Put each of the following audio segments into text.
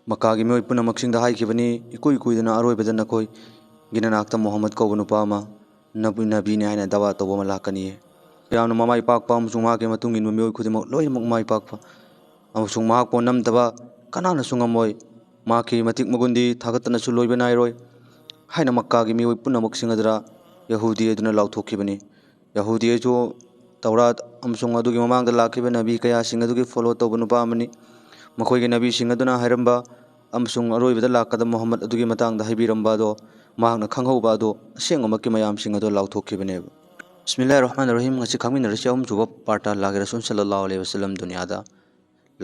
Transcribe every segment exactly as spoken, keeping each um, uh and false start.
ꯃꯛꯀꯥꯒꯤ ꯃꯤꯑꯣꯏ ꯄꯨꯝꯅꯃꯛꯁꯤꯡꯗ ꯍꯥꯏꯈꯤꯕꯅꯤ, ꯏꯀꯨꯏ ꯀꯨꯏꯗꯅ ꯑꯔꯣꯏꯕꯗ ꯅꯈꯣꯏꯒꯤ ꯅꯅꯥꯛꯇ ꯃꯨꯍꯝꯃꯗ ꯀꯧꯕ ꯅꯨꯄꯥ ꯑꯃ ꯅꯕꯤ-, ꯅꯕꯤꯅꯤ ꯍꯥꯏꯅ ꯗꯥꯋꯥ ꯇꯧꯕ ꯑꯃ ꯂꯥꯛꯀꯅꯤ꯫ ꯌꯥꯝꯅ ꯃꯃꯥꯏ ꯄꯥꯛꯄ ꯑꯃꯁꯨꯡ ꯃꯍꯥꯛꯀꯤ ꯃꯇꯨꯡ ꯏꯟꯕ ꯃꯤꯑꯣꯏ ꯈꯨꯗꯤꯡꯃꯛ ꯂꯣꯏꯅꯃꯛ ꯃꯥꯏ ꯄꯥꯛꯄ ꯑꯃꯁꯨꯡ ꯃꯍꯥꯛꯄꯨ ꯅꯝꯗꯕ ꯀꯅꯥꯅꯁꯨ ꯉꯝꯃꯣꯏ꯫ ꯃꯍꯥꯛꯀꯤ ꯃꯇꯤꯛ ꯃꯒꯨꯟꯗꯤ ꯊꯥꯒꯠꯇꯅꯁꯨ ꯂꯣꯏꯕ ꯅꯥꯏꯔꯣꯏ ꯍꯥꯏꯅ ꯃꯛꯀꯥꯒꯤ ꯃꯤꯑꯣꯏ ꯄꯨꯝꯅꯃꯛꯁꯤꯡ ꯑꯗꯨꯗ ꯌꯍꯨꯗꯤ ꯑꯗꯨꯅ ꯂꯥꯎꯊꯣꯛꯈꯤꯕꯅꯤ꯫ ꯌꯍꯨꯗꯤ ꯑꯗꯨ ꯇꯧꯔꯥꯠ ꯑꯃꯁꯨꯡ ꯑꯗꯨꯒꯤ ꯃꯃꯥꯡꯗ ꯂꯥꯛꯈꯤꯕ ꯅꯕꯤ ꯀꯌꯥꯁꯤꯡ ꯑꯗꯨꯒꯤ ꯐꯣꯂꯣ ꯇꯧꯕ ꯅꯨꯄꯥ ꯑꯃꯅꯤ꯫ ꯃꯈꯣꯏꯒꯤ ꯅꯕꯤꯁꯤꯡ ꯑꯗꯨꯅ ꯍꯥꯏꯔꯝꯕ ꯑꯃꯁꯨꯡ ꯑꯔꯣꯏꯕꯗ ꯂꯥꯛꯀꯗꯕ ꯃꯨꯍꯝꯃꯗ ꯑꯗꯨꯒꯤ ꯃꯇꯥꯡꯗ ꯍꯥꯏꯕꯤꯔꯝꯕ ꯑꯗꯣ ꯃꯍꯥꯛꯅ ꯈꯪꯍꯧꯕ ꯑꯗꯣ ꯑꯁꯦꯡꯕꯃꯛꯀꯤ ꯃꯌꯥꯝꯁꯤꯡ ꯑꯗꯣ ꯂꯥꯎꯊꯣꯛꯈꯤꯕꯅꯦꯕ꯫ ꯕꯤꯁꯃꯤꯜꯂꯥꯍꯤꯔ ꯔꯍꯃꯥꯅꯤꯔ ꯔꯍꯤꯝ꯫ ꯉꯁꯤ ꯈꯪꯃꯤꯟꯅꯔꯁꯤ ꯑꯍꯨꯝꯁꯨꯕ ꯄꯥꯔꯠꯇ꯫ ꯑꯜꯂꯥꯍꯒꯤ ꯔꯁꯨꯜ ꯁꯜꯂꯜꯂꯥꯍꯨ ꯑꯂꯩꯍꯤ ꯋꯁꯜꯂꯝ ꯗꯨꯅꯤꯌꯥꯗ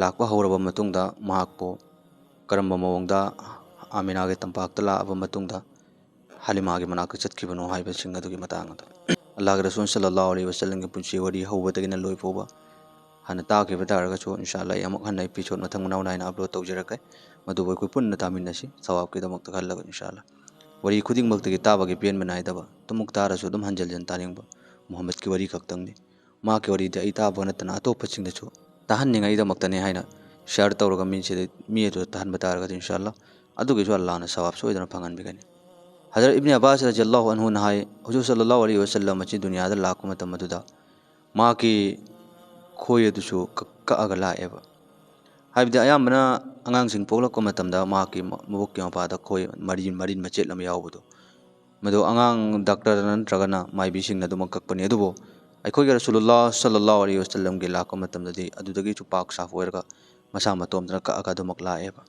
ꯂꯥꯛꯄ ꯍꯧꯔꯕ ꯃꯇꯨꯡꯗ ꯃꯍꯥꯛꯄꯨ ꯀꯔꯝꯕ ꯃꯑꯣꯡꯗ ꯑꯥꯃꯤꯅꯥꯒꯤ ꯇꯝꯄꯥꯛꯇ ꯂꯥꯛꯑꯕ ꯃꯇꯨꯡꯗ ꯍꯂꯤꯃꯥꯒꯤ ꯃꯅꯥꯛꯇ ꯆꯠꯈꯤꯕꯅꯣ ꯍꯥꯏꯕꯁꯤꯡ ꯑꯗꯨꯒꯤ ꯃꯇꯥꯡꯗ꯫ ꯑꯜꯂꯥꯍꯒꯤ ꯔꯁꯨꯜ ꯁꯜꯂꯜꯂꯥꯍꯨ ꯑꯂꯩꯍꯤ ꯋꯁꯜꯂꯝꯒꯤ ꯄꯨꯟꯁꯤ ꯋꯥꯔꯤ ꯍꯧꯕꯗꯒꯤꯅ ꯂꯣꯏ ꯐꯥꯎꯕ ꯍꯥꯟꯅ ꯇꯥꯈꯤꯕ ꯇꯥꯔꯒꯁꯨ, ꯏꯟꯁꯥ ꯑꯜꯂꯥꯍ, ꯑꯩ ꯑꯃꯨꯛ ꯍꯟꯅ ꯑꯦꯄꯤꯁꯣꯗ ꯃꯊꯪ ꯃꯅꯥꯎ ꯅꯥꯏꯅ ꯑꯞꯂꯣꯗ ꯇꯧꯖꯔꯛꯀꯦ꯫ ꯃꯗꯨꯕꯨ ꯑꯩꯈꯣꯏ ꯄꯨꯟꯅ ꯇꯥꯃꯤꯟꯅꯁꯤ, ꯁꯋꯥꯕꯀꯤꯗꯃꯛꯇ ꯈꯜꯂꯒ, ꯏꯟꯁꯥ ꯑꯜꯂꯥꯍ꯫ ꯋꯥꯔꯤ ꯈꯨꯗꯤꯡꯃꯛꯇꯒꯤ ꯇꯥꯕꯒꯤ ꯄꯦꯟꯕ ꯅꯥꯏꯗꯕ, ꯑꯗꯨꯃꯛ ꯇꯥꯔꯁꯨ ꯑꯗꯨꯝ ꯍꯟꯖꯤꯟ ꯍꯟꯖꯤꯟ ꯇꯥꯅꯤꯡꯕ ꯃꯨꯍꯝꯃꯗꯀꯤ ꯋꯥꯔꯤ ꯈꯛꯇꯪꯅꯤ꯫ ꯃꯍꯥꯛꯀꯤ ꯋꯥꯔꯤꯗꯤ ꯑꯩ ꯇꯥꯕ ꯅꯠꯇꯅ ꯑꯇꯣꯞꯄꯁꯤꯡꯗꯁꯨ ꯇꯥꯍꯟꯅꯤꯡꯉꯥꯏꯗꯃꯛꯇꯅꯤ ꯍꯥꯏꯅ ꯁꯤꯌꯥꯔ ꯇꯧꯔꯒ ꯃꯤꯁꯤꯗ, ꯃꯤ ꯑꯗꯨꯗ ꯇꯥꯍꯟꯕ ꯇꯥꯔꯒꯗꯤ, ꯏꯟꯁꯥ ꯑꯜꯂꯥꯍ, ꯑꯗꯨꯒꯤꯁꯨ ꯑꯜꯂꯥꯍꯅ ꯁꯋꯥꯕ ꯁꯣꯏꯗꯅ ꯐꯪꯍꯟꯕꯤꯒꯅꯤ꯫ ꯍꯖꯔꯠ ꯏꯕꯅꯤ ꯑꯕꯥꯁ ꯔꯖꯤꯌꯜꯂꯥꯍꯨ ꯑꯟꯍꯨꯅ ꯍꯥꯏ, ꯍꯨꯖꯨꯔ ꯁꯜꯂꯜꯂꯥꯍꯨ ꯑꯂꯩꯍꯤ ꯋꯁꯜꯂꯝ ꯑꯁꯤ ꯗꯨꯅꯤꯌꯥꯗ ꯂꯥꯛꯄ ꯃꯇꯝ ꯑꯗꯨꯗ ꯃꯍꯥꯛꯀꯤ ꯈꯣꯏ ꯑꯗꯨꯁꯨ ꯀꯛ-, ꯀꯛꯑꯒ ꯂꯥꯛꯑꯦꯕ꯫ ꯍꯥꯏꯕꯗꯤ ꯑꯌꯥꯝꯕꯅ ꯑꯉꯥꯡꯁꯤꯡ ꯄꯣꯛꯂꯛꯄ ꯃꯇꯝꯗ ꯃꯍꯥꯛꯀꯤ ꯃ-, ꯃꯕꯨꯛꯀꯤ ꯃꯄꯥꯗ ꯈꯣꯏ ꯃꯔꯤꯟ, ꯃꯔꯤꯟ ꯃꯆꯦꯠ ꯑꯃ ꯌꯥꯎꯕꯗꯣ, ꯃꯗꯨ ꯑꯉꯥꯡ ꯗꯥꯛꯇꯔ ꯅꯠꯇ꯭ꯔꯒꯅ ꯃꯥꯏꯕꯤꯁꯤꯡꯅ ꯑꯗꯨꯃꯛ ꯀꯛꯄꯅꯤ꯫ ꯑꯗꯨꯕꯨ ꯑꯩꯈꯣꯏꯒꯤ ꯔꯁꯨꯂꯨꯜꯂꯥꯍ ꯁꯜꯂꯜꯂꯥꯍꯨ ꯑꯂꯩꯍꯤ ꯋꯁꯜꯂꯝꯒꯤ ꯂꯥꯛꯄ ꯃꯇꯝꯗꯗꯤ ꯑꯗꯨꯗꯒꯤꯁꯨ ꯄꯥꯛ ꯁꯥꯐ ꯑꯣꯏꯔꯒ ꯃꯁꯥ ꯃꯇꯣꯝꯇꯅ ꯀꯛꯑꯒ ꯑꯗꯨꯃꯛ ꯂꯥꯛꯑꯦꯕ꯫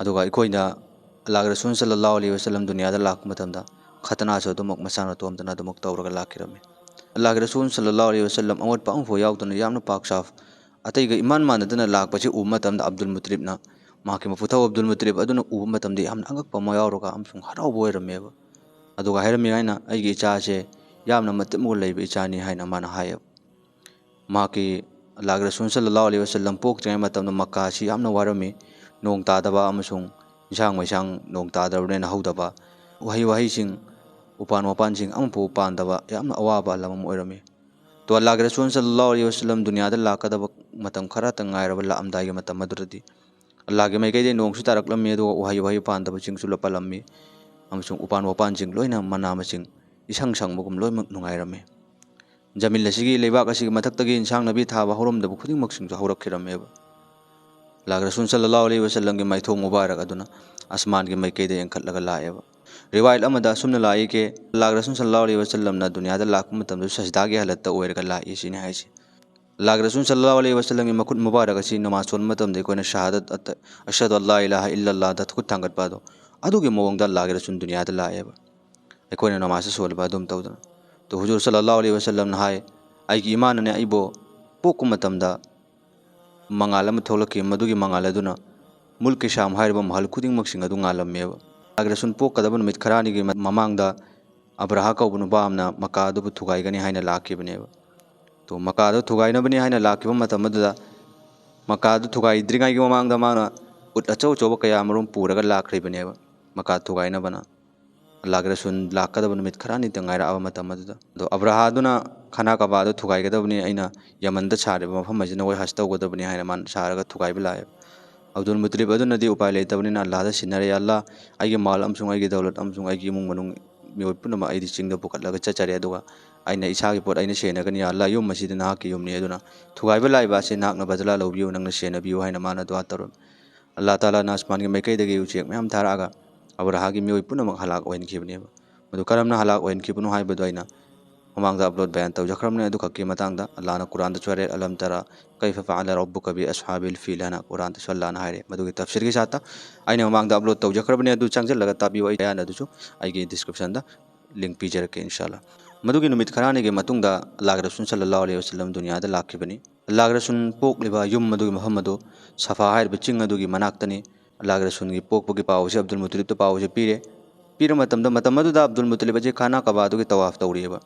ꯑꯗꯨꯒ ꯑꯩꯈꯣꯏꯅ ꯑꯜꯂꯥꯍꯒꯤ ꯔꯁꯨꯜ ꯁꯜꯂꯜꯂꯥꯍꯨ ꯑꯂꯩꯍꯤ ꯋꯁꯜꯂꯝ ꯗꯨꯅꯤꯌꯥꯗ ꯂꯥꯛꯄ ꯃꯇꯝꯗ ꯈꯇꯅꯥꯁꯨ ꯑꯗꯨꯃꯛ ꯃꯁꯥ ꯃꯇꯣꯝꯇꯅ ꯑꯗꯨꯃꯛ ꯇꯧꯔꯒ ꯂꯥꯛꯈꯤꯔꯝꯃꯤ꯫ ꯑꯜꯂꯥꯍꯒꯤ ꯔꯁꯨꯜ ꯁꯜꯂꯜꯂꯥꯍꯨ ꯑꯂꯩꯍꯤ ꯋꯁꯜꯂꯝ ꯑꯃꯣꯠꯄ ꯑꯃꯐꯥꯎ ꯌꯥꯎꯗꯅ ꯌꯥꯝꯅ ꯄꯥꯛ ꯁꯥꯐ, ꯑꯇꯩꯒ ꯏꯃꯥꯟ ꯃꯥꯟꯅꯗꯅ ꯂꯥꯛꯄꯁꯤ ꯎꯕ ꯃꯇꯝꯗ ꯑꯕꯗꯨꯜ ꯃꯨꯇꯂꯤꯕꯅ, ꯃꯍꯥꯛꯀꯤ ꯃꯄꯨꯊꯧ ꯑꯕꯗꯨꯜ ꯃꯨꯇꯂꯤꯕ ꯑꯗꯨꯅ ꯎꯕ ꯃꯇꯝꯗ ꯌꯥꯝꯅ ꯑꯉꯛꯄ ꯑꯃ ꯌꯥꯎꯔꯒ ꯑꯃꯁꯨꯡ ꯍꯔꯥꯎꯕ ꯑꯣꯏꯔꯝꯃꯦꯕ꯫ ꯑꯗꯨꯒ ꯍꯥꯏꯔꯝꯃꯤ ꯍꯥꯏꯅ, "ꯑꯩꯒꯤ ꯏꯆꯥꯁꯦ ꯌꯥꯝꯅ ꯃꯇꯤꯛ ꯃꯒꯨꯟ ꯂꯩꯕ ꯏꯆꯥꯅꯤ" ꯍꯥꯏꯅ ꯃꯥꯅ ꯍꯥꯏꯌꯦꯕ꯫ ꯃꯍꯥꯛꯀꯤ ꯑꯜꯂꯥꯍꯒꯤ ꯔꯁꯨꯜ ꯁꯜꯂꯜꯂꯥꯍꯨ ꯑꯂꯩꯍꯤ ꯋꯁꯜꯂꯝ ꯄꯣꯛꯇ꯭ꯔꯤꯉꯩ ꯃꯇꯝꯗ ꯃꯛꯀꯥ ꯑꯁꯤ ꯌꯥꯝꯅ ꯋꯥꯔꯝꯃꯤ꯫ ꯅꯣꯡ ꯇꯥꯗꯕ ꯑꯃꯁꯨꯡ ꯏꯟꯁꯥꯡ ꯃꯩꯁꯥꯡ ꯅꯣꯡ ꯇꯥꯗ꯭ꯔꯕꯅꯤꯅ ꯍꯧꯗꯕ, ꯎꯍꯩ ꯋꯥꯍꯩꯁꯤꯡ, ꯎꯄꯥꯟ ꯋꯥꯄꯥꯟꯁꯤꯡ ꯑꯃꯐꯥꯎ ꯄꯥꯟꯗꯕ ꯌꯥꯝꯅ ꯑꯋꯥꯕ ꯂꯝ ꯑꯃ ꯑꯣꯏꯔꯝꯃꯤ꯫ ꯇꯣ ꯑꯜꯂꯥꯍꯒꯤ ꯔꯁꯨꯜ ꯁꯜꯂꯜꯂꯥꯍꯨ ꯑꯂꯩꯍꯤ ꯋꯁꯜꯂꯝ ꯗꯨꯅꯤꯌꯥꯗ ꯂꯥꯛꯀꯗꯕ ꯃꯇꯝ ꯈꯔꯇꯪ ꯉꯥꯏꯔꯕ ꯂꯥꯛꯑꯝꯗꯥꯏꯒꯤ ꯃꯇꯝ ꯑꯗꯨꯗꯗꯤ ꯑꯜꯂꯥꯍꯒꯤ ꯃꯥꯏꯀꯩꯗꯒꯤ ꯅꯣꯡꯁꯨ ꯇꯥꯔꯛꯂꯝꯃꯤ, ꯑꯗꯨꯒ ꯎꯍꯩ ꯋꯥꯍꯩ ꯄꯥꯟꯗꯕꯁꯤꯡꯁꯨ ꯂꯣꯛꯄꯜꯂꯝꯃꯤ, ꯑꯃꯁꯨꯡ ꯎꯄꯥꯟ ꯋꯥꯄꯥꯟꯁꯤꯡ ꯂꯣꯏꯅ ꯃꯅꯥ ꯃꯁꯤꯡ ꯏꯁꯪ ꯁꯪꯕꯒꯨꯝ ꯂꯣꯏꯅꯃꯛ ꯅꯨꯡꯉꯥꯏꯔꯝꯃꯤ꯫ ꯖꯃꯤꯜ ꯑꯁꯤꯒꯤ ꯂꯩꯕꯥꯛ ꯑꯁꯤꯒꯤ ꯃꯊꯛꯇꯒꯤ ꯏꯟꯁꯥꯡ ꯅꯥꯄꯤ ꯊꯥꯕ ꯍꯧꯔꯝꯗꯕ ꯈꯨꯗꯤꯡꯃꯛꯁꯤꯡꯁꯨ ꯍꯧꯔꯛꯈꯤꯔꯝꯃꯦꯕ꯫ ꯑꯜꯂꯥꯍꯒꯤ ꯔꯁꯨꯜ ꯁꯜꯂꯜꯂꯥꯍꯨ ꯑꯂꯩꯍꯤ ꯋꯥꯁꯜꯂꯝꯒꯤ ꯃꯥꯏꯊꯣꯡ ꯃꯨꯕꯥꯔꯛ ꯑꯗꯨꯅ ꯑꯁꯃꯥꯟꯒꯤ ꯃꯥꯏꯀꯩꯗ ꯌꯦꯡꯈꯠꯂꯒ ꯂꯥꯛꯑꯦꯕ꯫ ꯔꯤꯋꯥꯌꯠ ꯑꯃꯗ ꯑꯁꯨꯝꯅ ꯂꯥꯛꯏ ꯀꯦ, ꯑꯜꯂꯥꯍꯒꯤ ꯔꯁꯨꯜ ꯁꯜꯂꯜꯂꯥꯍꯨ ꯑꯂꯩꯍꯤ ꯋꯥꯁꯜꯂꯝꯅ ꯗꯨꯅꯤꯌꯥꯗ ꯂꯥꯛꯄ ꯃꯇꯝꯗꯁꯨ ꯁꯖꯗꯥꯒꯤ ꯍꯥꯂꯠꯇ ꯑꯣꯏꯔꯒ ꯂꯥꯛꯏ ꯁꯤꯅꯤ ꯍꯥꯏꯁꯦ꯫ ꯑꯜꯂꯥꯍꯒꯤ ꯔꯁꯨꯜ ꯁꯜꯂꯜꯂꯥꯍꯨ ꯑꯂꯩꯍꯤ ꯋꯥꯁꯜꯂꯝꯒꯤ ꯃꯈꯨꯠ ꯃꯨꯕꯥꯔꯛ ꯑꯁꯤ ꯅꯃꯥꯖ ꯁꯣꯟꯕ ꯃꯇꯝꯗ ꯑꯩꯈꯣꯏꯅ ꯁꯍꯥꯗꯠ ꯑꯠꯇ-, ꯑꯁꯍꯗꯨ ꯑꯜꯂꯥ ꯏꯂꯥꯍ ꯏꯜꯂꯜꯂꯥꯍꯗ ꯈꯨꯠ ꯊꯥꯡꯒꯠꯄ ꯑꯗꯣ, ꯑꯗꯨꯒꯤ ꯃꯑꯣꯡꯗ ꯑꯜꯂꯥꯍꯒꯤ ꯔꯁꯨꯜ ꯗꯨꯅꯤꯌꯥꯗ ꯂꯥꯛꯑꯦꯕ꯫ ꯑꯩꯈꯣꯏꯅ ꯅꯃꯥꯖꯇ ꯁꯣꯜꯂꯤꯕ ꯑꯗꯨꯝ ꯇꯧꯗꯅ꯫ ꯑꯗꯣ ꯍꯨꯖꯨꯔ ꯁꯜꯂꯜꯂꯥꯍꯨ ꯑꯂꯩꯍꯤ ꯋꯥꯁꯜꯂꯝꯅ ꯍꯥꯏ, "ꯑꯩꯒꯤ ꯏꯃꯥꯅꯅꯦ ꯑꯩꯕꯨ ꯄꯣꯛꯄ ꯃꯇꯝꯗ ꯃꯉꯥꯜ ꯑꯃ ꯊꯣꯛꯂꯛꯈꯤ, ꯃꯗꯨꯒꯤ ꯃꯉꯥꯜ ꯑꯗꯨꯅ ꯃꯨꯜꯀꯤ ꯁꯥꯝ ꯍꯥꯏꯔꯤꯕ ꯃꯍꯜ ꯈꯨꯗꯤꯡꯃꯛꯁꯤꯡ ꯑꯗꯨ ꯉꯥꯜꯂꯝꯃꯦꯕ"꯫ ꯑꯜꯂꯥꯍꯒꯤ ꯔꯁꯨꯜ ꯄꯣꯛꯀꯗꯕ ꯅꯨꯃꯤꯠ ꯈꯔꯅꯤꯒꯤ ꯃ-, ꯃꯃꯥꯡꯗ ꯑꯕ꯭ꯔꯥꯍꯥ ꯀꯧꯕ ꯅꯨꯄꯥ ꯑꯃꯅ ꯃꯀꯥ ꯑꯗꯨꯕꯨ ꯊꯨꯒꯥꯏꯒꯅꯤ ꯍꯥꯏꯅ ꯂꯥꯛꯈꯤꯕꯅꯦꯕ꯫ ꯑꯗꯣ ꯃꯀꯥ ꯑꯗꯨ ꯊꯨꯒꯥꯏꯅꯕꯅꯤ ꯍꯥꯏꯅ ꯂꯥꯛꯈꯤꯕ ꯃꯇꯝ ꯑꯗꯨꯗ ꯃꯀꯥ ꯑꯗꯨ ꯊꯨꯒꯥꯏꯗ꯭ꯔꯤꯉꯩꯒꯤ ꯃꯃꯥꯡꯗ ꯃꯥꯅ ꯎꯠ ꯑꯆꯧ ꯑꯆꯧꯕ ꯀꯌꯥ ꯑꯃꯔꯣꯝ ꯄꯨꯔꯒ ꯂꯥꯛꯈ꯭ꯔꯤꯕꯅꯦꯕ ꯃꯀꯥ ꯊꯨꯒꯥꯏꯅꯕꯅ꯫ ꯑꯜꯂꯥꯍꯒꯤ ꯔꯁꯨꯜ ꯂꯥꯛꯀꯗꯕ ꯅꯨꯃꯤꯠ ꯈꯔꯅꯤꯇ ꯉꯥꯏꯔꯛꯑꯕ ꯃꯇꯝ ꯑꯗꯨꯗ꯫ ꯑꯗꯣ ꯑꯕ꯭ꯔꯥꯍꯥꯗꯨꯅ ꯈꯥꯅꯥ ꯀꯕꯥꯗꯨ ꯊꯨꯒꯥꯏꯒꯗꯕꯅꯤ, ꯑꯩꯅ ꯌꯃꯟꯗ ꯁꯥꯔꯤꯕ ꯃꯐꯝ ꯑꯁꯤ ꯅꯈꯣꯏ ꯍꯖ ꯇꯧꯒꯗꯕꯅꯤ ꯍꯥꯏꯅ ꯃꯥꯅ ꯁꯥꯔꯒ ꯊꯨꯒꯥꯏꯕ ꯂꯥꯛꯑꯦꯕ꯫ ꯑꯕꯗꯨꯜ ꯃꯨꯇꯂꯤꯕ ꯑꯗꯨꯅꯗꯤ ꯎꯄꯥꯏ ꯂꯩꯇꯕꯅꯤꯅ ꯑꯜꯂꯥꯍꯗ ꯁꯤꯟꯅꯔꯦ, "ꯑꯜꯂꯥꯍ, ꯑꯩꯒꯤ ꯃꯥꯜ ꯑꯃꯁꯨꯡ ꯑꯩꯒꯤ ꯗꯧꯂꯠ ꯑꯃꯁꯨꯡ ꯑꯩꯒꯤ ꯏꯃꯨꯡ ꯃꯅꯨꯡ ꯃꯤꯑꯣꯏ ꯄꯨꯝꯅꯃꯛ ꯑꯩꯗꯤ ꯆꯤꯡꯗ ꯄꯨꯈꯠꯂꯒ ꯆꯠꯆꯔꯦ, ꯑꯗꯨꯒ ꯑꯩꯅ ꯏꯁꯥꯒꯤ ꯄꯣꯠ ꯑꯩꯅ ꯁꯦꯟꯅꯒꯅꯤ, ꯑꯜꯂꯥꯍ, ꯌꯨꯝ ꯑꯁꯤꯗꯤ ꯅꯍꯥꯛꯀꯤ ꯌꯨꯝꯅꯤ, ꯑꯗꯨꯅ ꯊꯨꯒꯥꯏꯕ ꯂꯥꯛꯏꯕ ꯑꯁꯤ ꯅꯍꯥꯛꯅ ꯕꯗꯂꯥ ꯂꯧꯕꯤꯌꯨ, ꯅꯪꯅ ꯁꯦꯟꯅꯕꯤꯌꯨ" ꯍꯥꯏꯅ ꯃꯥꯅ ꯗꯨꯋꯥ ꯇꯧꯔꯝꯃꯤ꯫ ꯑꯜꯂꯥꯍ ꯇꯥꯂꯥꯅ ꯑꯁꯃꯥꯟꯒꯤ ꯃꯥꯏꯀꯩꯗꯒꯤ ꯎꯆꯦꯛ ꯃꯌꯥꯝ ꯊꯥꯔꯛꯑꯒ ꯑꯕ꯭ꯔꯥꯍꯥꯒꯤ ꯃꯤꯑꯣꯏ ꯄꯨꯝꯅꯃꯛ ꯍꯂꯥꯛ ꯑꯣꯏꯍꯟꯈꯤꯕꯅꯦꯕ꯫ ꯃꯗꯨ ꯀꯔꯝꯅ ꯍꯂꯥꯛ ꯑꯣꯏꯍꯟꯈꯤꯕꯅꯣ ꯍꯥꯏꯕꯗꯨ ꯑꯩꯅ ꯃꯃꯥꯡꯗ ꯑꯞꯂꯣꯗ ꯕꯌꯥꯟ ꯇꯧꯖꯈ꯭ꯔꯕꯅꯤ꯫ ꯑꯗꯨꯈꯛꯀꯤ ꯃꯇꯥꯡꯗ ꯑꯜꯂꯥꯍꯅ ꯀꯨꯔꯥꯟꯗꯁꯨ ꯍꯥꯏꯔꯦ, "ꯑꯂꯝ ꯇꯔꯥ ꯀꯩꯐ ꯐꯑꯂ ꯔꯕꯨꯀ ꯕꯤ ꯑꯁꯍꯥꯕꯤꯜ ꯐꯤꯜ" ꯍꯥꯏꯅ ꯀꯨꯔꯥꯟꯗꯁꯨ ꯑꯜꯂꯥꯍꯅ ꯍꯥꯏꯔꯦ꯫ ꯃꯗꯨꯒꯤ ꯇꯐꯁꯤꯔꯒꯤ ꯁꯥꯠꯇ ꯑꯩꯅ ꯃꯃꯥꯡꯗ ꯑꯞꯂꯣꯗ ꯇꯧꯖꯈ꯭ꯔꯕꯅꯤ, ꯑꯗꯨ ꯆꯪꯁꯤꯜꯂꯒ ꯇꯥꯕꯤꯌꯨ꯫ ꯑꯩ ꯕꯌꯥꯟ ꯑꯗꯨꯁꯨ ꯑꯩꯒꯤ ꯗꯤꯁꯀ꯭ꯔꯤꯞꯁꯟꯗ ꯂꯤꯡ ꯄꯤꯖꯔꯛꯀꯦ, ꯏꯟꯁꯥ ꯑꯜꯂꯥꯍ꯫ ꯃꯗꯨꯒꯤ ꯅꯨꯃꯤꯠ ꯈꯔꯅꯤꯒꯤ ꯃꯇꯨꯡꯗ ꯑꯜꯂꯥꯍꯒꯤ ꯔꯁꯨꯜ ꯁꯜꯂꯜꯂꯥꯍꯨ ꯑꯂꯩꯍꯤ ꯋꯥꯁꯜꯂꯝ ꯗꯨꯅꯤꯌꯥꯗ ꯂꯥꯛꯈꯤꯕꯅꯤ꯫ ꯑꯜꯂꯥꯍꯒꯤ ꯔꯁꯨꯜ ꯄꯣꯛꯂꯤꯕ ꯌꯨꯝ ꯑꯗꯨꯒꯤ ꯃꯐꯝ ꯑꯗꯨ ꯁꯐꯥ ꯍꯥꯏꯔꯤꯕ ꯆꯤꯡ ꯑꯗꯨꯒꯤ ꯃꯅꯥꯛꯇꯅꯤ꯫ ꯑꯜꯂꯥꯍꯒꯤ ꯔꯁꯨꯜꯒꯤ ꯄꯣꯛꯄꯒꯤ ꯄꯥꯎ ꯑꯁꯤ ꯑꯕꯗꯨꯜ ꯃꯨꯇꯂꯤꯕꯇ ꯄꯥꯎ ꯑꯁꯤ ꯄꯤꯔꯦ꯫ ꯄꯤꯔ ꯃꯇꯝꯗ, ꯃꯇꯝ ꯑꯗꯨꯗ ꯑꯕꯗꯨꯜ ꯃꯨꯇꯂꯤꯕ ꯑꯁꯤ ꯈꯥꯅꯥ ꯀꯕꯥꯗꯨꯒꯤ ꯇꯋꯥꯐ ꯇꯧꯔꯤꯑꯕ꯫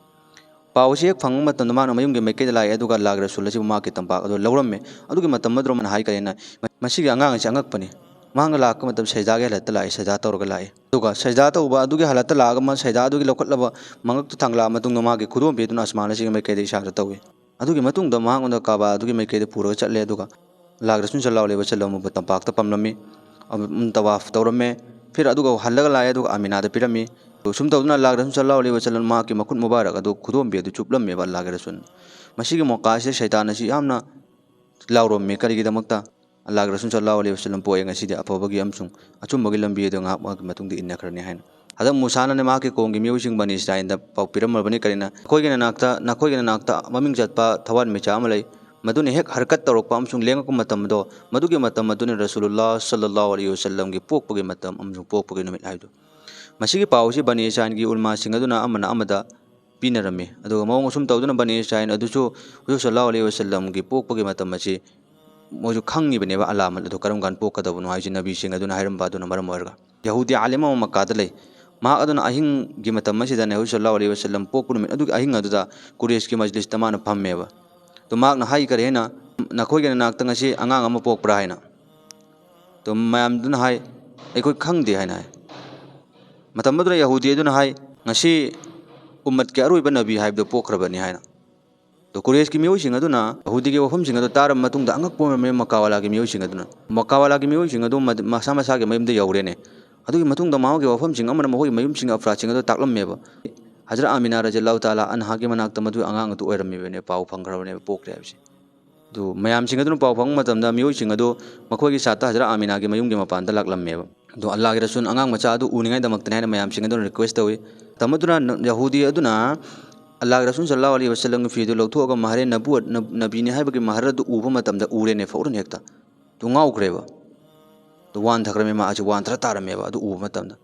ꯄꯥꯎ ꯑꯁꯤ ꯍꯦꯛ ꯐꯪꯕ ꯃꯇꯝꯗ ꯃꯥꯅ ꯃꯌꯨꯝꯒꯤ ꯃꯥꯏꯀꯩꯗ ꯂꯥꯛꯑꯦ, ꯑꯗꯨꯒ ꯑꯜꯂꯥꯍꯒꯤ ꯔꯁꯨꯜ ꯑꯁꯤꯕꯨ ꯃꯍꯥꯛꯀꯤ ꯇꯝꯄꯥꯛ ꯑꯗꯨ ꯂꯧꯔꯝꯃꯦ꯫ ꯑꯗꯨꯒꯤ ꯃꯇꯝ ꯑꯗꯨꯗ ꯃꯥꯅ ꯍꯥꯏ ꯀꯔꯤꯅ, "ꯃꯁꯤꯒꯤ ꯑꯉꯥꯡ ꯑꯁꯤ ꯑꯉꯛꯄꯅꯤ꯫ ꯃꯍꯥꯛꯅ ꯂꯥꯛꯄ ꯃꯇꯝ ꯁꯖꯗꯥꯒꯤ ꯍꯥꯂꯠꯇ ꯂꯥꯛꯑꯦ, ꯁꯖꯗꯥ ꯇꯧꯔꯒ ꯂꯥꯛꯑꯦ꯫ ꯑꯗꯨꯒ ꯁꯖꯗꯥ ꯇꯧꯕ ꯑꯗꯨꯒꯤ ꯍꯥꯂꯠꯇ ꯂꯥꯛꯑꯒ ꯃꯥ ꯁꯖꯗꯥ ꯑꯗꯨꯒꯤ ꯂꯧꯈꯠꯂꯕ ꯃꯉꯛꯇꯨ ꯊꯥꯡꯒꯠꯂꯛꯑ ꯃꯇꯨꯡꯗ ꯃꯥꯒꯤ ꯈꯨꯗꯣꯝꯕꯤ ꯑꯗꯨꯅ ꯑꯁꯃꯥꯟ ꯑꯁꯤꯒꯤ ꯃꯥꯏꯀꯩꯗ ꯏꯁꯥꯔꯥ ꯇꯧꯏ꯫ ꯑꯗꯨꯒꯤ ꯃꯇꯨꯡꯗ ꯃꯍꯥꯛꯉꯣꯟꯗ ꯀꯥꯕꯥ ꯑꯗꯨꯒꯤ ꯃꯥꯏꯀꯩꯗ ꯄꯨꯔꯒ ꯆꯠꯂꯦ, ꯑꯗꯨꯒ ꯑꯜꯂꯥꯍꯒꯤ ꯔꯁꯨꯜ ꯁꯜꯂꯜꯂꯥꯍꯨ ꯑꯂꯩꯍꯤ ꯋꯥꯁꯜꯂꯝ ꯃꯄꯨ ꯇꯝꯄꯥꯛꯇ ꯄꯝꯂꯝꯃꯤ꯫ ꯑꯃ-, ꯇꯋꯥꯐ ꯇꯧꯔꯝꯃꯦ꯫ ꯐꯤꯔ ꯑꯗꯨꯒ ꯍꯜꯂꯒ ꯂꯥꯛꯑꯦ, ꯑꯗꯨꯒ ꯑꯃꯤꯅꯥꯗ ꯄꯤꯔꯝꯃꯤ꯫ ꯑꯗꯨ ꯁꯨꯝ ꯇꯧꯗꯨꯅ ꯑꯜꯂꯥꯍꯒꯤ ꯔꯁꯨꯜ ꯁꯜꯂꯜꯂꯥꯍꯨ ꯑꯂꯩꯍꯤ ꯋꯥꯁꯜꯂꯝ ꯃꯍꯥꯛꯀꯤ ꯃꯈꯨꯠ ꯃꯨꯕꯥꯔꯛ ꯑꯗꯨ ꯈꯨꯗꯣꯝꯕꯤ ꯑꯗꯨ ꯆꯨꯞꯂꯝꯃꯦꯕ ꯑꯜꯂꯥꯍꯒꯤ ꯔꯁꯨꯜ꯫ ꯃꯁꯤꯒꯤ ꯃꯣꯀꯥ ꯑꯁꯤꯗ ꯁꯩꯇꯥꯟ ꯑꯁꯤ ꯌꯥꯝꯅ ꯂꯥꯎꯔꯝꯃꯤ꯫ ꯀꯔꯤꯒꯤꯗꯃꯛꯇ? ꯑꯜꯂꯥꯍꯒꯤ ꯔꯁꯨꯜ ꯁꯜꯂꯜꯂꯥꯍꯨ ꯑꯂꯩꯍꯤ ꯋꯥꯁꯜꯂꯝ ꯄꯣꯛꯑꯦ, ꯉꯁꯤꯗꯤ ꯑꯐꯕꯒꯤ ꯑꯃꯁꯨꯡ ꯑꯆꯨꯝꯕꯒꯤ ꯂꯝꯕꯤ ꯑꯗꯨ ꯉꯥꯏꯍꯥꯛ ꯃꯍꯥꯛꯀꯤ ꯃꯇꯨꯡꯗ ꯏꯟꯅꯈ꯭ꯔꯅꯤ ꯍꯥꯏꯅ꯫ ꯍꯖꯔꯠ ꯃꯨꯁꯥꯅꯅꯦ ꯃꯍꯥꯛꯀꯤ ꯀꯣꯝꯒꯤ ꯃꯤꯑꯣꯏꯁꯤꯡ ꯕꯅꯤ ꯏꯁꯔꯥꯏꯜꯗ ꯄꯥꯎ ꯄꯤꯔꯝꯂꯕꯅꯤ꯫ ꯀꯔꯤꯅ? "ꯅꯈꯣꯏꯒꯤ ꯅꯅꯥꯛꯇ, ꯅꯈꯣꯏꯒꯤ ꯅꯅꯥꯛꯇ ꯃꯃꯤꯡ ꯆꯠꯄ ꯊꯋꯥꯟꯃꯤꯆꯥꯛ ꯑꯃ ꯂꯩ꯫ ꯃꯗꯨꯅ ꯍꯦꯛ ꯍꯔꯀꯠ ꯇꯧꯔꯛꯄ ꯑꯃꯁꯨꯡ ꯂꯦꯡꯉꯛꯄ ꯃꯇꯝ ꯑꯗꯣ, ꯃꯗꯨꯒꯤ ꯃꯇꯝ ꯑꯗꯨꯅ ꯔꯁꯨꯂꯨꯜꯂꯥꯍ ꯁꯜꯂꯜꯂꯥꯍꯨ ꯑꯂꯩꯍꯤ ꯋꯥꯁꯜꯂꯝꯒꯤ ꯄꯣꯛꯄꯒꯤ ꯃꯇꯝ ꯑꯃꯁꯨꯡ ꯄꯣꯛꯄꯒꯤ ꯅꯨꯃꯤꯠ" ꯍꯥꯏꯕꯗꯨ꯫ ꯃꯁꯤꯒꯤ ꯄꯥꯎ ꯑꯁꯤ ꯕꯅꯤ ꯏꯁꯔꯥꯏꯜꯒꯤ ꯎꯂꯃꯥꯁꯤꯡ ꯑꯗꯨꯅ ꯑꯃꯅ ꯑꯃꯗ ꯄꯤꯅꯔꯝꯃꯤ꯫ ꯑꯗꯨꯒ ꯃꯑꯣꯡ ꯑꯁꯨꯝ ꯇꯧꯗꯨꯅ ꯕꯅꯤ ꯏꯁꯔꯥꯏꯜ ꯑꯗꯨꯁꯨ ꯍꯨꯖꯨꯔ ꯁꯜꯂꯜꯂꯥꯍꯨ ꯑꯂꯩꯍꯤ ꯋꯥꯁꯜꯂꯝꯒꯤ ꯄꯣꯛꯄꯒꯤ ꯃꯇꯝ ꯑꯁꯤ ꯃꯣꯏꯁꯨ ꯈꯪꯉꯤꯕꯅꯦꯕ, ꯑꯂꯥꯃꯠ ꯑꯗꯨ ꯀꯔꯝ ꯀꯥꯟꯗ ꯄꯣꯛꯀꯗꯕꯅꯣ ꯍꯥꯏꯁꯤ ꯅꯕꯤꯁꯤꯡ ꯑꯗꯨꯅ ꯍꯥꯏꯔꯝꯕ ꯑꯗꯨꯅ ꯃꯔꯝ ꯑꯣꯏꯔꯒ꯫ ꯌꯍꯨꯗꯤ ꯑꯥꯂꯤꯝ ꯑꯃ ꯃꯛꯀꯥꯗ ꯂꯩ꯫ ꯃꯍꯥꯛ ꯑꯗꯨꯅ ꯑꯍꯤꯡꯒꯤ ꯃꯇꯝ ꯑꯁꯤꯗ ꯅꯕꯤ ꯁꯜꯂꯜꯂꯥꯍꯨ ꯑꯂꯩꯍꯤ ꯋꯥꯁꯜꯂꯝ ꯄꯣꯛꯄ ꯅꯨꯃꯤꯠ ꯑꯗꯨꯒꯤ ꯑꯍꯤꯡ ꯑꯗꯨꯗ ꯀꯨꯔꯦꯁꯀꯤ ꯃꯖꯂꯤꯁꯇ ꯃꯥꯅ ꯐꯝꯃꯦꯕ꯫ ꯑꯗꯨ ꯃꯍꯥꯛꯅ ꯍꯥꯏ ꯀꯔꯤ ꯍꯥꯏꯅ, "ꯅꯈꯣꯏꯒꯤ ꯅꯅꯥꯛꯇ ꯉꯁꯤ ꯑꯉꯥꯡ ꯑꯃ ꯄꯣꯛꯄ꯭ꯔꯥ?" ꯍꯥꯏꯅ꯫ ꯑꯗꯨ ꯃꯌꯥꯝꯗꯨꯅ ꯍꯥꯏ, "ꯑꯩꯈꯣꯏ ꯈꯪꯗꯦ" ꯍꯥꯏꯅ ꯍꯥꯏ꯫ ꯃꯇꯝ ꯑꯗꯨꯗ ꯌꯍꯨꯗꯤ ꯑꯗꯨꯅ ꯍꯥꯏ, "ꯉꯁꯤ ꯎꯝꯃꯠꯀꯤ ꯑꯔꯣꯏꯕ ꯅꯕꯤ ꯍꯥꯏꯕꯗꯨ ꯄꯣꯛꯈ꯭ꯔꯕꯅꯤ" ꯍꯥꯏꯅ꯫ ꯑꯗꯣ ꯀꯨꯔꯦꯁꯀꯤ ꯃꯤꯑꯣꯏꯁꯤꯡ ꯑꯗꯨꯅ ꯌꯍꯨꯗꯤꯒꯤ ꯋꯥꯐꯝꯁꯤꯡ ꯑꯗꯨ ꯇꯥꯔꯕ ꯃꯇꯨꯡꯗ ꯑꯉꯛꯄ ꯑꯣꯏꯔꯝꯃꯦ ꯃꯛꯀꯥꯋꯥꯂꯥꯒꯤ ꯃꯤꯑꯣꯏꯁꯤꯡ ꯑꯗꯨꯅ꯫ ꯃꯛꯀꯥꯋꯥꯂꯥꯒꯤ ꯃꯤꯑꯣꯏꯁꯤꯡ ꯑꯗꯨ ꯃꯗ-, ꯃꯁꯥ ꯃꯁꯥꯒꯤ ꯃꯌꯨꯝꯗ ꯌꯧꯔꯦꯅꯦ꯫ ꯑꯗꯨꯒꯤ ꯃꯇꯨꯡꯗ ꯃꯈꯣꯏꯒꯤ ꯋꯥꯐꯝꯁꯤꯡ ꯑꯃꯅ ꯃꯈꯣꯏꯒꯤ ꯃꯌꯨꯝꯁꯤꯡ ꯑꯐ꯭ꯔꯥꯗꯁꯤꯡ ꯑꯗꯨ ꯇꯥꯛꯂꯝꯃꯦꯕ꯫ ꯍꯖꯔꯠ ꯑꯃꯤꯅꯥ ꯔꯖꯤꯌꯜꯂꯥꯍꯨ ꯇꯥꯂꯥ ꯑꯟꯍꯥꯒꯤ ꯃꯅꯥꯛꯇ ꯃꯗꯨ ꯑꯉꯥꯡ ꯑꯗꯨ ꯑꯣꯏꯔꯝꯃꯤꯕꯅꯦ, ꯄꯥꯎ ꯐꯪꯈ꯭ꯔꯕꯅꯦꯕ, ꯄꯣꯛꯈ꯭ꯔꯦ ꯍꯥꯏꯕꯁꯤ꯫ ꯑꯗꯨ ꯃꯌꯥꯝꯁꯤꯡ ꯑꯗꯨꯅ ꯄꯥꯎ ꯐꯪꯕ ꯃꯇꯝꯗ ꯃꯤꯑꯣꯏꯁꯤꯡ ꯑꯗꯨ ꯃꯈꯣꯏꯒꯤ ꯁꯥꯠꯇ ꯍꯖꯔꯠ ꯑꯃꯤꯅꯥꯒꯤ ꯃꯌꯨꯝꯒꯤ ꯃꯄꯥꯟꯗ ꯂꯥꯛꯂꯝꯃꯦꯕ꯫ ꯑꯗꯨ ꯑꯜꯂꯥꯍꯒꯤ ꯔꯁꯨꯜ ꯑꯉꯥꯡ ꯃꯆꯥ ꯑꯗꯨ ꯎꯅꯤꯡꯉꯥꯏꯗꯃꯛꯇꯅꯤ ꯍꯥꯏꯅ ꯃꯌꯥꯝꯁꯤꯡ ꯑꯗꯨꯅ ꯔꯤꯀ꯭ꯋꯦꯁ ꯇꯧꯏ꯫ ꯃꯇꯝ ꯑꯗꯨꯅ ꯌꯍꯨꯗꯤ ꯑꯗꯨꯅ ꯑꯜꯂꯥꯍꯒꯤ ꯔꯁꯨꯜ ꯁꯜꯂꯜꯂꯥꯍꯨ ꯑꯂꯩꯍꯤ ꯋꯥꯁꯜꯂꯝꯒꯤ ꯐꯤꯗꯨ ꯂꯧꯊꯣꯛꯑꯒ ꯃꯍꯔꯦ ꯅꯕꯨꯋꯠ, ꯅꯕ-, ꯅꯕꯤꯅꯤ ꯍꯥꯏꯕꯒꯤ ꯃꯍꯔ ꯑꯗꯨ ꯎꯕ ꯃꯇꯝꯗ ꯎꯔꯦꯅꯦ, ꯐꯧꯔꯟ ꯍꯦꯛꯇ꯫ ꯑꯗꯨ ꯉꯥꯎꯈ꯭ꯔꯦꯕ꯫ ꯑꯗꯨ ꯋꯥꯟꯊꯈ꯭ꯔꯃꯦ, ꯃꯥ ꯑꯁꯤ ꯋꯥꯟꯊꯔ ꯇꯥꯔꯝꯃꯦꯕ ꯑꯗꯨ ꯎꯕ ꯃꯇꯝꯗ꯫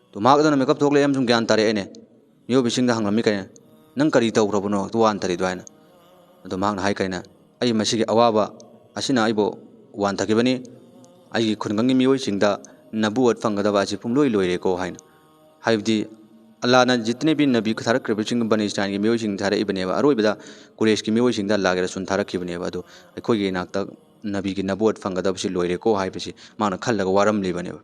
ꯑꯗꯨ ꯃꯍꯥꯛ ꯑꯗꯨꯅ ꯃꯤꯀꯞ ꯊꯣꯛꯂꯛꯑꯦ ꯑꯃꯁꯨꯡ ꯒ꯭ꯌꯥꯟ ꯇꯥꯔꯛꯑꯦꯅꯦ꯫ ꯃꯤꯑꯣꯏꯕꯁꯤꯡꯗ ꯍꯪꯂꯝꯃꯤ ꯀꯩꯅꯣ, "ꯅꯪ ꯀꯔꯤ ꯇꯧꯈ꯭ꯔꯕꯅꯣ ꯑꯗꯨ ꯋꯥꯟꯊꯔꯤꯗꯣ?" ꯍꯥꯏꯅ꯫ ꯑꯗꯣ ꯃꯍꯥꯛꯅ ꯍꯥꯏ ꯀꯩꯅꯣ, "ꯑꯩ ꯃꯁꯤꯒꯤ ꯑꯋꯥꯕ ꯑꯁꯤꯅ ꯑꯩꯕꯨ ꯋꯥꯟꯊꯈꯤꯕꯅꯤ꯫ ꯑꯩꯒꯤ ꯈꯨꯡꯒꯪꯒꯤ ꯃꯤꯑꯣꯏꯁꯤꯡꯗ ꯅꯕꯨꯋꯠ ꯐꯪꯒꯗꯕ ꯑꯁꯤ ꯄꯨꯝꯂꯣꯏ ꯂꯣꯏꯔꯦꯀꯣ" ꯍꯥꯏꯅ꯫ ꯍꯥꯏꯕꯗꯤ ꯑꯜꯂꯥꯍꯅ ꯖꯤꯇꯅꯦ ꯕꯤ ꯅꯕꯤ ꯊꯥꯔꯛꯈ꯭ꯔꯤꯕꯁꯤꯡ ꯕꯅꯤ ꯏꯁꯔꯥꯏꯜꯒꯤ ꯃꯤꯑꯣꯏꯁꯤꯡ ꯊꯥꯔꯛꯏꯕꯅꯦꯕ꯫ ꯑꯔꯣꯏꯕꯗ ꯀꯨꯔꯦꯁꯀꯤ ꯃꯤꯑꯣꯏꯁꯤꯡꯗ ꯑꯜꯂꯥꯍꯒꯤ ꯔꯁꯨꯜ ꯊꯥꯔꯛꯈꯤꯕꯅꯦꯕ꯫ ꯑꯗꯨ ꯑꯩꯈꯣꯏꯒꯤ ꯏꯅꯥꯛꯇ ꯅꯕꯤꯒꯤ ꯅꯕꯨꯋꯠ ꯐꯪꯒꯗꯕꯁꯤ ꯂꯣꯏꯔꯦꯀꯣ ꯍꯥꯏꯕꯁꯤ ꯃꯍꯥꯛꯅ ꯈꯜꯂꯒ ꯋꯥꯔꯝꯂꯤꯕꯅꯦꯕ꯫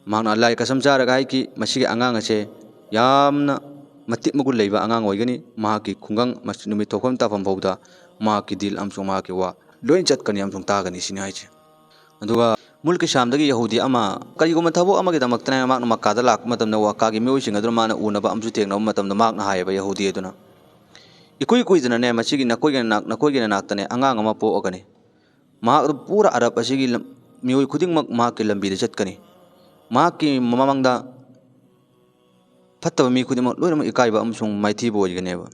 ꯃꯍꯥꯛꯅ ꯑꯜꯂꯥꯍꯒꯤ ꯀꯁꯝ ꯆꯥꯔꯒ ꯍꯥꯏꯈꯤ, "ꯃꯁꯤꯒꯤ ꯑꯉꯥꯡ ꯑꯁꯦ ꯌꯥꯝꯅ ꯃꯇꯤꯛ ꯃꯒꯨꯟ ꯂꯩꯕ ꯑꯉꯥꯡ ꯑꯣꯏꯒꯅꯤ꯫ ꯃꯍꯥꯛꯀꯤ ꯈꯨꯡꯒꯪ ꯃꯁꯤ ꯅꯨꯃꯤꯠ ꯊꯣꯛꯐꯝ ꯇꯥꯐꯝ ꯐꯥꯎꯗ ꯃꯍꯥꯛꯀꯤ ꯗꯤꯜ ꯑꯃꯁꯨꯡ ꯃꯍꯥꯛꯀꯤ ꯋꯥ ꯂꯣꯏꯅ ꯆꯠꯀꯅꯤ ꯑꯃꯁꯨꯡ ꯇꯥꯒꯅꯤ ꯁꯤꯅꯤ ꯍꯥꯏꯁꯦ꯫ ꯑꯗꯨꯒ ꯃꯨꯜꯀꯤ ꯁꯥꯝꯗꯒꯤ ꯌꯍꯨꯗꯤ ꯑꯃ ꯀꯔꯤꯒꯨꯝꯕ ꯊꯕꯛ ꯑꯃꯒꯤꯗꯃꯛꯇꯅꯦ ꯃꯍꯥꯛꯅ ꯃꯛꯀꯥꯗ ꯂꯥꯛꯄ ꯃꯇꯝꯗ, ꯃꯛꯀꯥꯒꯤ ꯃꯤꯑꯣꯏꯁꯤꯡ ꯑꯗꯨꯅ ꯃꯥꯅ ꯎꯅꯕ ꯑꯃꯁꯨ ꯊꯦꯡꯅꯕ ꯃꯇꯝꯗ, ꯃꯍꯥꯛꯅ ꯍꯥꯏꯌꯦꯕ, ꯌꯍꯨꯗꯤ ꯑꯗꯨꯅ, "ꯏꯀꯨꯏ ꯀꯨꯏꯗꯅꯅꯦ ꯃꯁꯤꯒꯤ ꯅꯈꯣꯏꯒꯤ ꯅꯅꯥꯛ-, ꯅꯈꯣꯏꯒꯤ ꯅꯅꯥꯛꯇꯅꯦ ꯑꯉꯥꯡ ꯑꯃ ꯄꯣꯛꯑꯒꯅꯤ꯫ ꯃꯍꯥꯛ ꯑꯗꯨ ꯄꯨꯔꯥ ꯑꯔꯕ ꯑꯁꯤꯒꯤ ꯂꯝ-, ꯃꯤꯑꯣꯏ ꯈꯨꯗꯤꯡꯃꯛ ꯃꯍꯥꯛꯀꯤ ꯂꯝꯕꯤꯗ ꯆꯠꯀꯅꯤ꯫ ꯃꯍꯥꯛꯀꯤ ꯃꯃꯥꯡꯗ ꯐꯠꯇꯕ ꯃꯤ ꯈꯨꯗꯤꯡꯃꯛ ꯂꯣꯏꯅꯃꯛ ꯏꯀꯥꯏꯕ ꯑꯃꯁꯨꯡ ꯃꯥꯏꯊꯤꯕ ꯑꯣꯏꯒꯅꯦꯕ꯫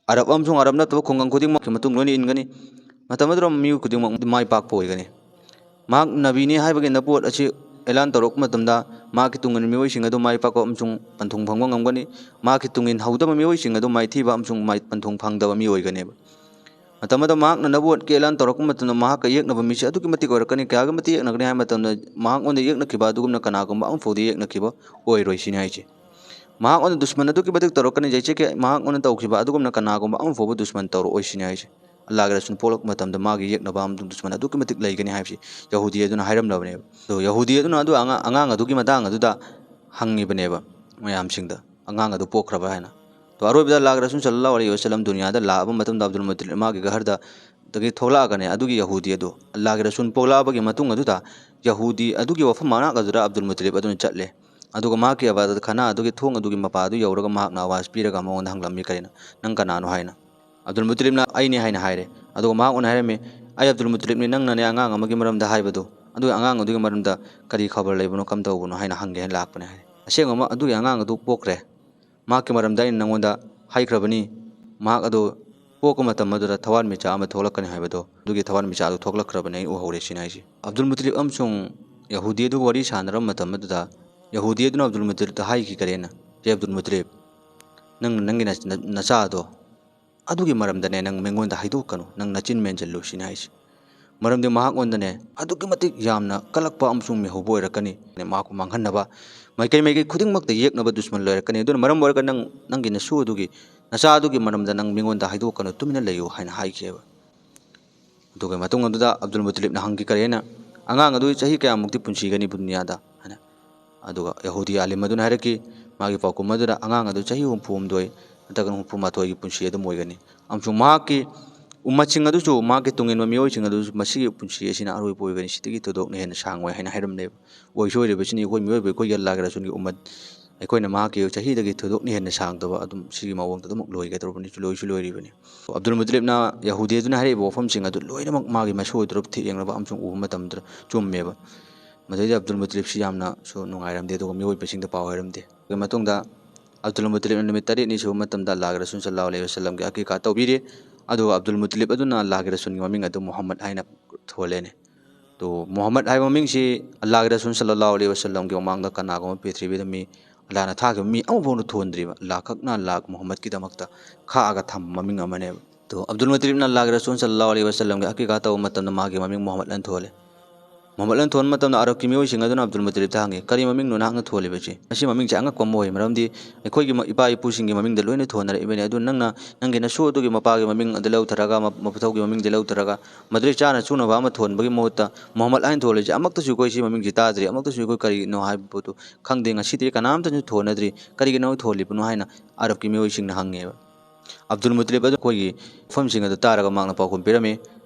ꯑꯔꯕ ꯑꯃꯁꯨꯡ ꯑꯔꯕ ꯅꯠꯇꯕ ꯈꯨꯡꯒꯪ ꯈꯨꯗꯤꯡꯃꯛꯀꯤ ꯃꯇꯨꯡ ꯂꯣꯏꯅ ꯏꯟꯒꯅꯤ꯫ ꯃꯇꯝ ꯑꯗꯨꯗ ꯃꯤꯑꯣꯏ ꯈꯨꯗꯤꯡꯃꯛ ꯃꯥꯏ ꯄꯥꯛꯄ ꯑꯣꯏꯒꯅꯤ꯫ ꯃꯍꯥꯛ ꯅꯕꯤꯅꯤ ꯍꯥꯏꯕꯒꯤ ꯅꯄꯣꯠ ꯑꯁꯤ ꯑꯦꯂꯥꯟ ꯇꯧꯔꯛꯄ ꯃꯇꯝꯗ, ꯃꯍꯥꯛꯀꯤ ꯇꯨꯡ ꯏꯟꯕ ꯃꯤꯑꯣꯏꯁꯤꯡ ꯑꯗꯨ ꯃꯥꯏ ꯄꯥꯛꯄ ꯑꯃꯁꯨꯡ ꯄꯟꯊꯨꯡ ꯐꯪꯕ ꯉꯝꯒꯅꯤ꯫ ꯃꯍꯥꯛꯀꯤ ꯇꯨꯡ ꯏꯟꯍꯧꯗꯕ ꯃꯤꯑꯣꯏꯁꯤꯡ ꯑꯗꯨ ꯃꯥꯏꯊꯤꯕ ꯑꯃꯁꯨꯡ ꯃꯥꯏ ꯄꯟꯊꯨꯡ ꯐꯪꯗꯕ ꯃꯤ ꯑꯣꯏꯒꯅꯦꯕ꯫ ꯃꯇꯝ ꯑꯗꯨꯗ ꯃꯍꯥꯛꯅ ꯅꯕꯨꯋꯠꯀꯤ ꯑꯦꯂꯥꯟ ꯇꯧꯔꯛꯄ ꯃꯇꯝꯗ, ꯃꯍꯥꯛꯀ ꯌꯦꯛꯅꯕ ꯃꯤꯁꯦ ꯑꯗꯨꯛꯀꯤ ꯃꯇꯤꯛ ꯑꯣꯏꯔꯛꯀꯅꯤ꯫ ꯀꯌꯥꯒꯤ ꯃꯇꯤꯛ ꯌꯦꯛꯅꯒꯅꯤ ꯍꯥꯏꯕ ꯃꯇꯝꯗ, ꯃꯍꯥꯛꯉꯣꯟꯗ ꯌꯦꯛꯅꯈꯤꯕ ꯑꯗꯨꯒꯨꯝꯅ ꯀꯅꯥꯒꯨꯝꯕ ꯑꯃꯐꯥꯎꯗꯤ ꯌꯦꯛꯅꯈꯤꯕ ꯑꯣꯏꯔꯣꯏ ꯁꯤꯅꯤ ꯍꯥꯏꯁꯦ꯫ ꯃꯍꯥꯛꯉꯣꯟꯗ ꯗꯨꯁꯃꯟ ꯑꯗꯨꯛꯀꯤ ꯃꯇꯤꯛ ꯇꯧꯔꯛꯀꯅꯤ, ꯖꯩꯁꯦ ꯀꯤ ꯃꯍꯥꯛꯉꯣꯟꯗ ꯇꯧꯈꯤꯕ ꯑꯗꯨꯒꯨꯝꯅ ꯀꯅꯥꯒꯨꯝꯕ ꯑꯃꯐꯥꯎꯕ ꯗꯨꯁꯃꯟ ꯇꯧꯔꯛꯑꯣꯏ ꯁꯤꯅꯤ ꯍꯥꯏꯁꯦ꯫ ꯑꯜꯂꯥꯍꯒꯤ ꯔꯁꯨꯜ ꯄꯣꯛꯂꯛꯄ ꯃꯇꯝꯗ ꯃꯥꯒꯤ ꯌꯦꯛꯅꯕ ꯑꯃꯁꯨꯡ ꯗꯨꯁꯃꯟ ꯑꯗꯨꯛꯀꯤ ꯃꯇꯤꯛ ꯂꯩꯒꯅꯤ ꯍꯥꯏꯕꯁꯤ ꯌꯍꯨꯗꯤ ꯑꯗꯨꯅ ꯍꯥꯏꯔꯝꯂꯕꯅꯦꯕ꯫ ꯑꯗꯣ ꯌꯍꯨꯗꯤ ꯑꯗꯨꯅ ꯑꯗꯨ ꯑꯉꯥꯡ, ꯑꯉꯥꯡ ꯑꯗꯨꯒꯤ ꯃꯇꯥꯡ ꯑꯗꯨꯗ ꯍꯪꯉꯤꯕꯅꯦꯕ ꯃꯌꯥꯝꯁꯤꯡꯗ, ꯑꯉꯥꯡ ꯑꯗꯨ ꯄꯣꯛꯈ꯭ꯔꯕ ꯍꯥꯏꯅ꯫ ꯑꯗꯣ ꯑꯔꯣꯏꯕꯗ ꯑꯜꯂꯥꯍꯒꯤ ꯔꯁꯨꯜ ꯁꯜꯂꯜꯂꯥꯍꯨ ꯑꯂꯩꯍꯤ ꯋꯁꯜꯂꯝ ꯗꯨꯅꯤꯌꯥꯗ ꯂꯥꯛꯑꯕ ꯃꯇꯝꯗ, ꯑꯕꯗꯨꯜ ꯃꯨꯇꯂꯤꯕ ꯃꯥꯒꯤ ꯒꯍꯔꯗ ꯗꯒꯤ ꯊꯣꯛꯂꯛꯑꯒꯅꯦ, ꯑꯗꯨꯒꯤ ꯌꯍꯨꯗꯤ ꯑꯗꯨ, ꯑꯜꯂꯥꯍꯒꯤ ꯔꯁꯨꯜ ꯄꯣꯛꯂꯛꯑꯕꯒꯤ ꯃꯇꯨꯡ ꯑꯗꯨꯗ ꯌꯍꯨꯗꯤ ꯑꯗꯨꯒꯤ ꯋꯥꯐꯝ ꯃꯅꯥꯛ ꯑꯗꯨꯗ ꯑꯕꯗꯨꯜ ꯃꯨꯇꯂꯤꯕ ꯑꯗꯨꯅ ꯆꯠꯂꯦ꯫ ꯑꯗꯨꯒ ꯃꯍꯥꯛꯀꯤ ꯑꯕꯥꯗꯠ ꯈꯥꯅꯥ ꯑꯗꯨꯒꯤ ꯊꯣꯡ ꯑꯗꯨꯒꯤ ꯃꯄꯥ ꯑꯗꯨ ꯌꯧꯔꯒ ꯃꯍꯥꯛꯅ ꯑꯋꯥꯖ ꯄꯤꯔꯒ ꯃꯉꯣꯟꯗ ꯍꯪꯂꯝꯃꯤ ꯀꯔꯤꯅ, "ꯅꯪ ꯀꯅꯥꯅꯣ?" ꯍꯥꯏꯅ꯫ ꯑꯕꯗꯨꯜ ꯃꯨꯇꯂꯤꯕꯅ, "ꯑꯩꯅꯤ" ꯍꯥꯏꯅ ꯍꯥꯏꯔꯦ꯫ ꯑꯗꯨꯒ ꯃꯍꯥꯛꯅ ꯍꯥꯏꯔꯝꯃꯤ, "ꯑꯩ ꯑꯕꯗꯨꯜ ꯃꯨꯇꯂꯤꯕꯅꯤ, ꯅꯪꯅꯅꯦ ꯑꯉꯥꯡ ꯑꯃꯒꯤ ꯃꯔꯝꯗ ꯍꯥꯏꯕꯗꯨ, ꯑꯗꯨꯒꯤ ꯑꯉꯥꯡ ꯑꯗꯨꯒꯤ ꯃꯔꯝꯗ ꯀꯔꯤ ꯈꯕꯔ ꯂꯩꯕꯅꯣ, ꯀꯝꯗꯧꯕꯅꯣ ꯍꯥꯏꯅ ꯍꯪꯒꯦ ꯍꯥꯏꯅ ꯂꯥꯛꯄꯅꯦ" ꯍꯥꯏꯔꯦ꯫ ꯑꯁꯦꯡꯕꯃꯛ ꯑꯗꯨꯒꯤ ꯑꯉꯥꯡ ꯑꯗꯨ ꯄꯣꯛꯈ꯭ꯔꯦ꯫ ꯃꯍꯥꯛꯀꯤ ꯃꯔꯝꯗ ꯑꯩꯅ ꯅꯪꯉꯣꯟꯗ ꯍꯥꯏꯈ꯭ꯔꯕꯅꯤ, ꯃꯍꯥꯛ ꯑꯗꯨ ꯄꯣꯛꯄ ꯃꯇꯝ ꯑꯗꯨꯗ ꯊꯋꯥꯟꯃꯤꯆꯥꯛ ꯑꯃ ꯊꯣꯛꯂꯛꯀꯅꯤ ꯍꯥꯏꯕꯗꯣ, ꯑꯗꯨꯒꯤ ꯊꯋꯥꯟꯃꯤꯆꯥꯛ ꯑꯗꯨ ꯊꯣꯛꯂꯛꯈ꯭ꯔꯕꯅꯤ, ꯑꯩ ꯎꯍꯧꯔꯦ ꯁꯤꯅꯤ ꯍꯥꯏꯁꯦ꯫ ꯑꯕꯗꯨꯜ ꯃꯨꯇꯂꯤꯕ ꯑꯃꯁꯨꯡ ꯌꯍꯨꯗꯤ ꯑꯗꯨꯒ ꯋꯥꯔꯤ ꯁꯥꯟꯅꯔꯝꯕ ꯃꯇꯝ ꯑꯗꯨꯗ ꯌꯍꯨꯗꯤ ꯑꯗꯨꯅ ꯑꯕꯗꯨꯜ ꯃꯨꯇꯂꯤꯕꯇ ꯍꯥꯏꯈꯤ ꯀꯔꯦꯅ, "ꯍꯦ ꯑꯕꯗꯨꯜ ꯃꯨꯇꯂꯤꯕ, ꯅꯪꯅ ꯅꯪꯒꯤ ꯅꯆ-, ꯅ-, ꯅꯆꯥ ꯑꯗꯣ ꯑꯗꯨꯒꯤ ꯃꯔꯝꯗꯅꯦ ꯅꯪ ꯃꯤꯉꯣꯟꯗ ꯍꯥꯏꯗꯣꯛꯀꯅꯨ, ꯅꯪ ꯅꯆꯤꯟ ꯃꯦꯟꯁꯤꯜꯂꯨ" ꯁꯤꯅꯤ ꯍꯥꯏꯁꯦ꯫ ꯃꯔꯝꯗꯤ ꯃꯍꯥꯛꯉꯣꯟꯗꯅꯦ ꯑꯗꯨꯛꯀꯤ ꯃꯇꯤꯛ ꯌꯥꯝꯅ ꯀꯜꯂꯛꯄ ꯑꯃꯁꯨꯡ ꯃꯤꯍꯧꯕ ꯑꯣꯏꯔꯛꯀꯅꯤ꯫ ꯃꯍꯥꯛꯄꯨ ꯃꯥꯡꯍꯟꯅꯕ ꯃꯥꯏꯀꯩ ꯃꯥꯏꯀꯩ ꯈꯨꯗꯤꯡꯃꯛꯇ ꯌꯦꯛꯅꯕ ꯗꯨꯁꯃꯟ ꯂꯩꯔꯛꯀꯅꯤ꯫ ꯑꯗꯨꯅ ꯃꯔꯝ ꯑꯣꯏꯔꯒ ꯅꯪ ꯅꯪꯒꯤ ꯅꯁꯨ ꯑꯗꯨꯒꯤ, ꯅꯆꯥ ꯑꯗꯨꯒꯤ ꯃꯔꯝꯗ ꯅꯪ ꯃꯤꯉꯣꯟꯗ ꯍꯥꯏꯗꯣꯛꯀꯅꯨ, ꯇꯨꯃꯤꯟꯅ ꯂꯩꯌꯨ ꯍꯥꯏꯅ ꯍꯥꯏꯈꯤꯑꯕ꯫ ꯑꯗꯨꯒꯤ ꯃꯇꯨꯡ ꯑꯗꯨꯗ ꯑꯕꯗꯨꯜ ꯃꯨꯇꯂꯤꯕꯅ ꯍꯪꯈꯤ ꯀꯔꯦꯅ, "ꯑꯉꯥꯡ ꯑꯗꯨ ꯆꯍꯤ ꯀꯌꯥꯃꯨꯛꯇꯤ ꯄꯨꯟꯁꯤꯒꯅꯤ ꯗꯨꯅꯤꯌꯥꯗ?" ꯍꯥꯏꯅ꯫ ꯑꯗꯨꯒ ꯌꯍꯨꯗꯤ ꯑꯥꯂꯤꯝ ꯑꯗꯨꯅ ꯍꯥꯏꯔꯛꯈꯤ, ꯃꯥꯒꯤ ꯄꯥꯎꯈꯨꯝ ꯑꯗꯨꯗ, "ꯑꯉꯥꯡ ꯑꯗꯨ ꯆꯍꯤ ꯍꯨꯝꯐꯨ ꯍꯨꯝꯗꯣꯏ ꯅꯠꯇ꯭ꯔꯒꯅ ꯍꯨꯝꯐꯨ ꯃꯥꯊꯣꯏꯒꯤ ꯄꯨꯟꯁꯤ ꯑꯗꯨꯝ ꯑꯣꯏꯒꯅꯤ꯫ ꯑꯃꯁꯨꯡ ꯃꯍꯥꯛꯀꯤ ꯎꯝꯃꯠꯁꯤꯡ ꯑꯗꯨꯁꯨ, ꯃꯍꯥꯛꯀꯤ ꯇꯨꯡꯏꯟꯕ ꯃꯤꯑꯣꯏꯁꯤꯡ ꯑꯗꯨꯁꯨ, "ꯃꯁꯤꯒꯤ ꯄꯨꯟꯁꯤ ꯑꯁꯤꯅ ꯑꯔꯣꯏꯕ ꯑꯣꯏꯒꯅꯤ, ꯁꯤꯗꯒꯤ ꯊꯣꯏꯗꯣꯛꯅ ꯍꯦꯟꯅ ꯁꯥꯡꯉꯣꯏ" ꯍꯥꯏꯅ ꯍꯥꯏꯔꯝꯂꯦꯕ꯫ ꯑꯣꯏꯁꯨ ꯑꯣꯏꯔꯤꯕꯁꯤꯅꯤ, ꯑꯩꯈꯣꯏ ꯃꯤꯑꯣꯏꯕ ꯑꯩꯈꯣꯏꯒꯤ ꯑꯜꯂꯥꯍꯒꯤ ꯔꯁꯨꯜꯒꯤ ꯎꯝꯃꯠ, ꯑꯩꯈꯣꯏꯅ ꯃꯍꯥꯛꯀꯤ ꯆꯍꯤꯗꯒꯤ ꯊꯣꯏꯗꯣꯛꯅ ꯍꯦꯟꯅ ꯁꯥꯡꯗꯕ ꯑꯗꯨꯝ ꯁꯤꯒꯤ ꯃꯑꯣꯡꯗ ꯑꯗꯨꯃꯛ ꯂꯣꯏꯒꯗꯧꯔꯕꯅꯤ, ꯂꯣꯏꯁꯨ ꯂꯣꯏꯔꯤꯕꯅꯤ꯫ ꯑꯕꯗꯨꯜ ꯃꯨꯇꯂꯤꯕꯅ ꯌꯍꯨꯗꯤ ꯑꯗꯨꯅ ꯍꯥꯏꯔꯛꯏꯕ ꯋꯥꯐꯝꯁꯤꯡ ꯑꯗꯨ ꯂꯣꯏꯅꯃꯛ ꯃꯥꯒꯤ ꯃꯁꯣꯏꯗ꯭ꯔꯕ ꯊꯦꯡꯂꯕ ꯑꯃꯁꯨꯡ ꯎꯕ ꯃꯇꯝꯗ ꯆꯨꯝꯃꯦꯕ꯫ ꯃꯗꯩꯗ ꯑꯕꯗꯨꯜ ꯃꯨꯇꯂꯤꯕꯁꯤ ꯌꯥꯝꯅꯁꯨ ꯅꯨꯡꯉꯥꯏꯔꯝꯗꯦ, ꯑꯗꯨꯒ ꯃꯤꯑꯣꯏꯕꯁꯤꯡꯗ ꯄꯥꯎ ꯍꯥꯏꯔꯝꯗꯦ꯫ ꯑꯗꯨꯒꯤ ꯃꯇꯨꯡꯗ ꯑꯕꯗꯨꯜ ꯃꯨꯇꯂꯤꯕꯅ ꯅꯨꯃꯤꯠ ꯇꯔꯦꯠꯅꯤ ꯁꯨꯕ ꯃꯇꯝꯗ ꯑꯜꯂꯥꯍꯒꯤ ꯔꯁꯨꯜ ꯁꯜꯂꯜꯂꯥꯍꯨ ꯑꯂꯩꯍꯤ ꯋꯥꯁꯜꯂꯝꯒꯤ ꯑꯀꯤꯀꯥ ꯇꯧꯕꯤꯔꯦ꯫ ꯑꯗꯨꯒ ꯑꯕꯗꯨꯜ ꯃꯨꯇꯂꯤꯕ ꯑꯗꯨꯅ ꯑꯜꯂꯥꯍꯒꯤ ꯔꯁꯨꯜꯒꯤ ꯃꯃꯤꯡ ꯑꯗꯨ ꯃꯨꯍꯝꯃꯗ ꯍꯥꯏꯅ ꯊꯣꯜꯂꯦꯅꯦ꯫ ꯑꯗꯣ ꯃꯨꯍꯝꯃꯗ ꯍꯥꯏꯕ ꯃꯃꯤꯡꯁꯤ ꯑꯜꯂꯥꯍꯒꯤ ꯔꯁꯨꯜ ꯁꯜꯂꯜꯂꯥꯍꯨ ꯑꯂꯩꯍꯤ ꯋꯥꯁꯜꯂꯝꯒꯤ ꯃꯃꯥꯡꯗ ꯀꯅꯥꯒꯨꯝꯕ ꯄ꯭ꯔꯤꯊꯤꯕꯤꯗ ꯃꯤ, ꯑꯜꯂꯥꯍꯅ ꯊꯥꯈꯤꯕ ꯃꯤ ꯑꯃꯐꯥꯎꯅ ꯊꯣꯟꯗ꯭ꯔꯤꯕ, ꯑꯜꯂꯥꯍ ꯈꯛꯅ ꯑꯜꯂꯥꯍ ꯃꯨꯍꯝꯃꯗꯀꯤꯗꯃꯛꯇ ꯈꯥꯛꯑꯒ ꯊꯝꯕ ꯃꯃꯤꯡ ꯑꯃꯅꯦꯕ꯫ ꯑꯗꯣ ꯑꯕꯗꯨꯜ ꯃꯨꯇꯂꯤꯕꯅ ꯑꯜꯂꯥꯍꯒꯤ ꯔꯁꯨꯜ ꯁꯜꯂꯜꯂꯥꯍꯨ ꯑꯂꯩꯍꯤ ꯋꯥꯁꯜꯂꯝꯒꯤ ꯑꯀꯤꯀꯥ ꯇꯧꯕ ꯃꯇꯝꯗ ꯃꯥꯒꯤ ꯃꯃꯤꯡ ꯃꯨꯍꯝꯃꯗ ꯑꯅ ꯊꯣꯜꯂꯦ꯫ ꯃꯨꯍꯝꯃꯗ ꯑꯅ ꯊꯣꯟꯕ ꯃꯇꯝꯗ ꯑꯔꯕꯀꯤ ꯃꯤꯑꯣꯏꯁꯤꯡ ꯑꯗꯨꯅ ꯑꯕꯗꯨꯜ ꯃꯨꯇꯂꯤꯕꯇ ꯍꯪꯉꯤ, "ꯀꯔꯤ ꯃꯃꯤꯡꯅꯣ ꯅꯍꯥꯛꯅ ꯊꯣꯜꯂꯤꯕꯁꯤ? ꯃꯁꯤ ꯃꯃꯤꯡꯁꯦ ꯑꯉꯛꯄ ꯑꯃ ꯑꯣꯏ, ꯃꯔꯝꯗꯤ ꯑꯩꯈꯣꯏꯒꯤ ꯏꯃꯥ-, ꯏꯄꯥ ꯏꯄꯨꯁꯤꯡꯒꯤ ꯃꯃꯤꯡꯗ ꯂꯣꯏꯅ ꯊꯣꯟꯅꯔꯛꯏꯕꯅꯤ꯫ ꯑꯗꯨ ꯅꯪꯅ ꯅꯪꯒꯤ ꯅꯁꯨ ꯑꯗꯨꯒꯤ ꯃꯄꯥꯒꯤ ꯃꯃꯤꯡ ꯑꯗꯨ ꯂꯧꯊꯔꯒ, ꯃ-, ꯃꯄꯨꯊꯧꯒꯤ ꯃꯃꯤꯡꯗ ꯂꯧꯊꯔꯒ, ꯃꯗꯨꯗꯩ ꯆꯥꯅ ꯆꯨꯅꯕ ꯑꯃ ꯊꯣꯟꯕꯒꯤ ꯃꯍꯨꯠꯇ ꯃꯨꯍꯝꯃꯗ ꯍꯥꯏꯅ ꯊꯣꯜꯂꯤꯁꯦ, ꯑꯃꯨꯛꯇꯁꯨ ꯑꯩꯈꯣꯏ ꯁꯤ ꯃꯃꯤꯡꯁꯤ ꯇꯥꯗ꯭ꯔꯤ, ꯑꯃꯨꯛꯇꯁꯨ ꯑꯩꯈꯣꯏ ꯀꯔꯤꯅꯣ ꯍꯥꯏꯕ ꯄꯣꯠꯇꯨ ꯈꯪꯗꯦ, ꯉꯁꯤꯗꯤ ꯀꯅꯥꯝꯇꯁꯨ ꯊꯣꯟꯅꯗ꯭ꯔꯤ, ꯀꯔꯤꯒꯤꯅꯣ ꯊꯣꯜꯂꯤꯕꯅꯣ?" ꯍꯥꯏꯅ ꯑꯔꯕꯀꯤ ꯃꯤꯑꯣꯏꯁꯤꯡꯅ ꯍꯪꯉꯦꯕ꯫ ꯑꯕꯗꯨꯜ ꯃꯨꯇꯂꯤꯕ ꯑꯗꯨ ꯑꯩꯈꯣꯏꯒꯤ ꯋꯥꯐꯝꯁꯤꯡ ꯑꯗꯨ ꯇꯥꯔꯒ ꯃꯍꯥꯛꯅ ꯄꯥꯎꯈꯨꯝ ꯄꯤꯔꯝꯃꯤ,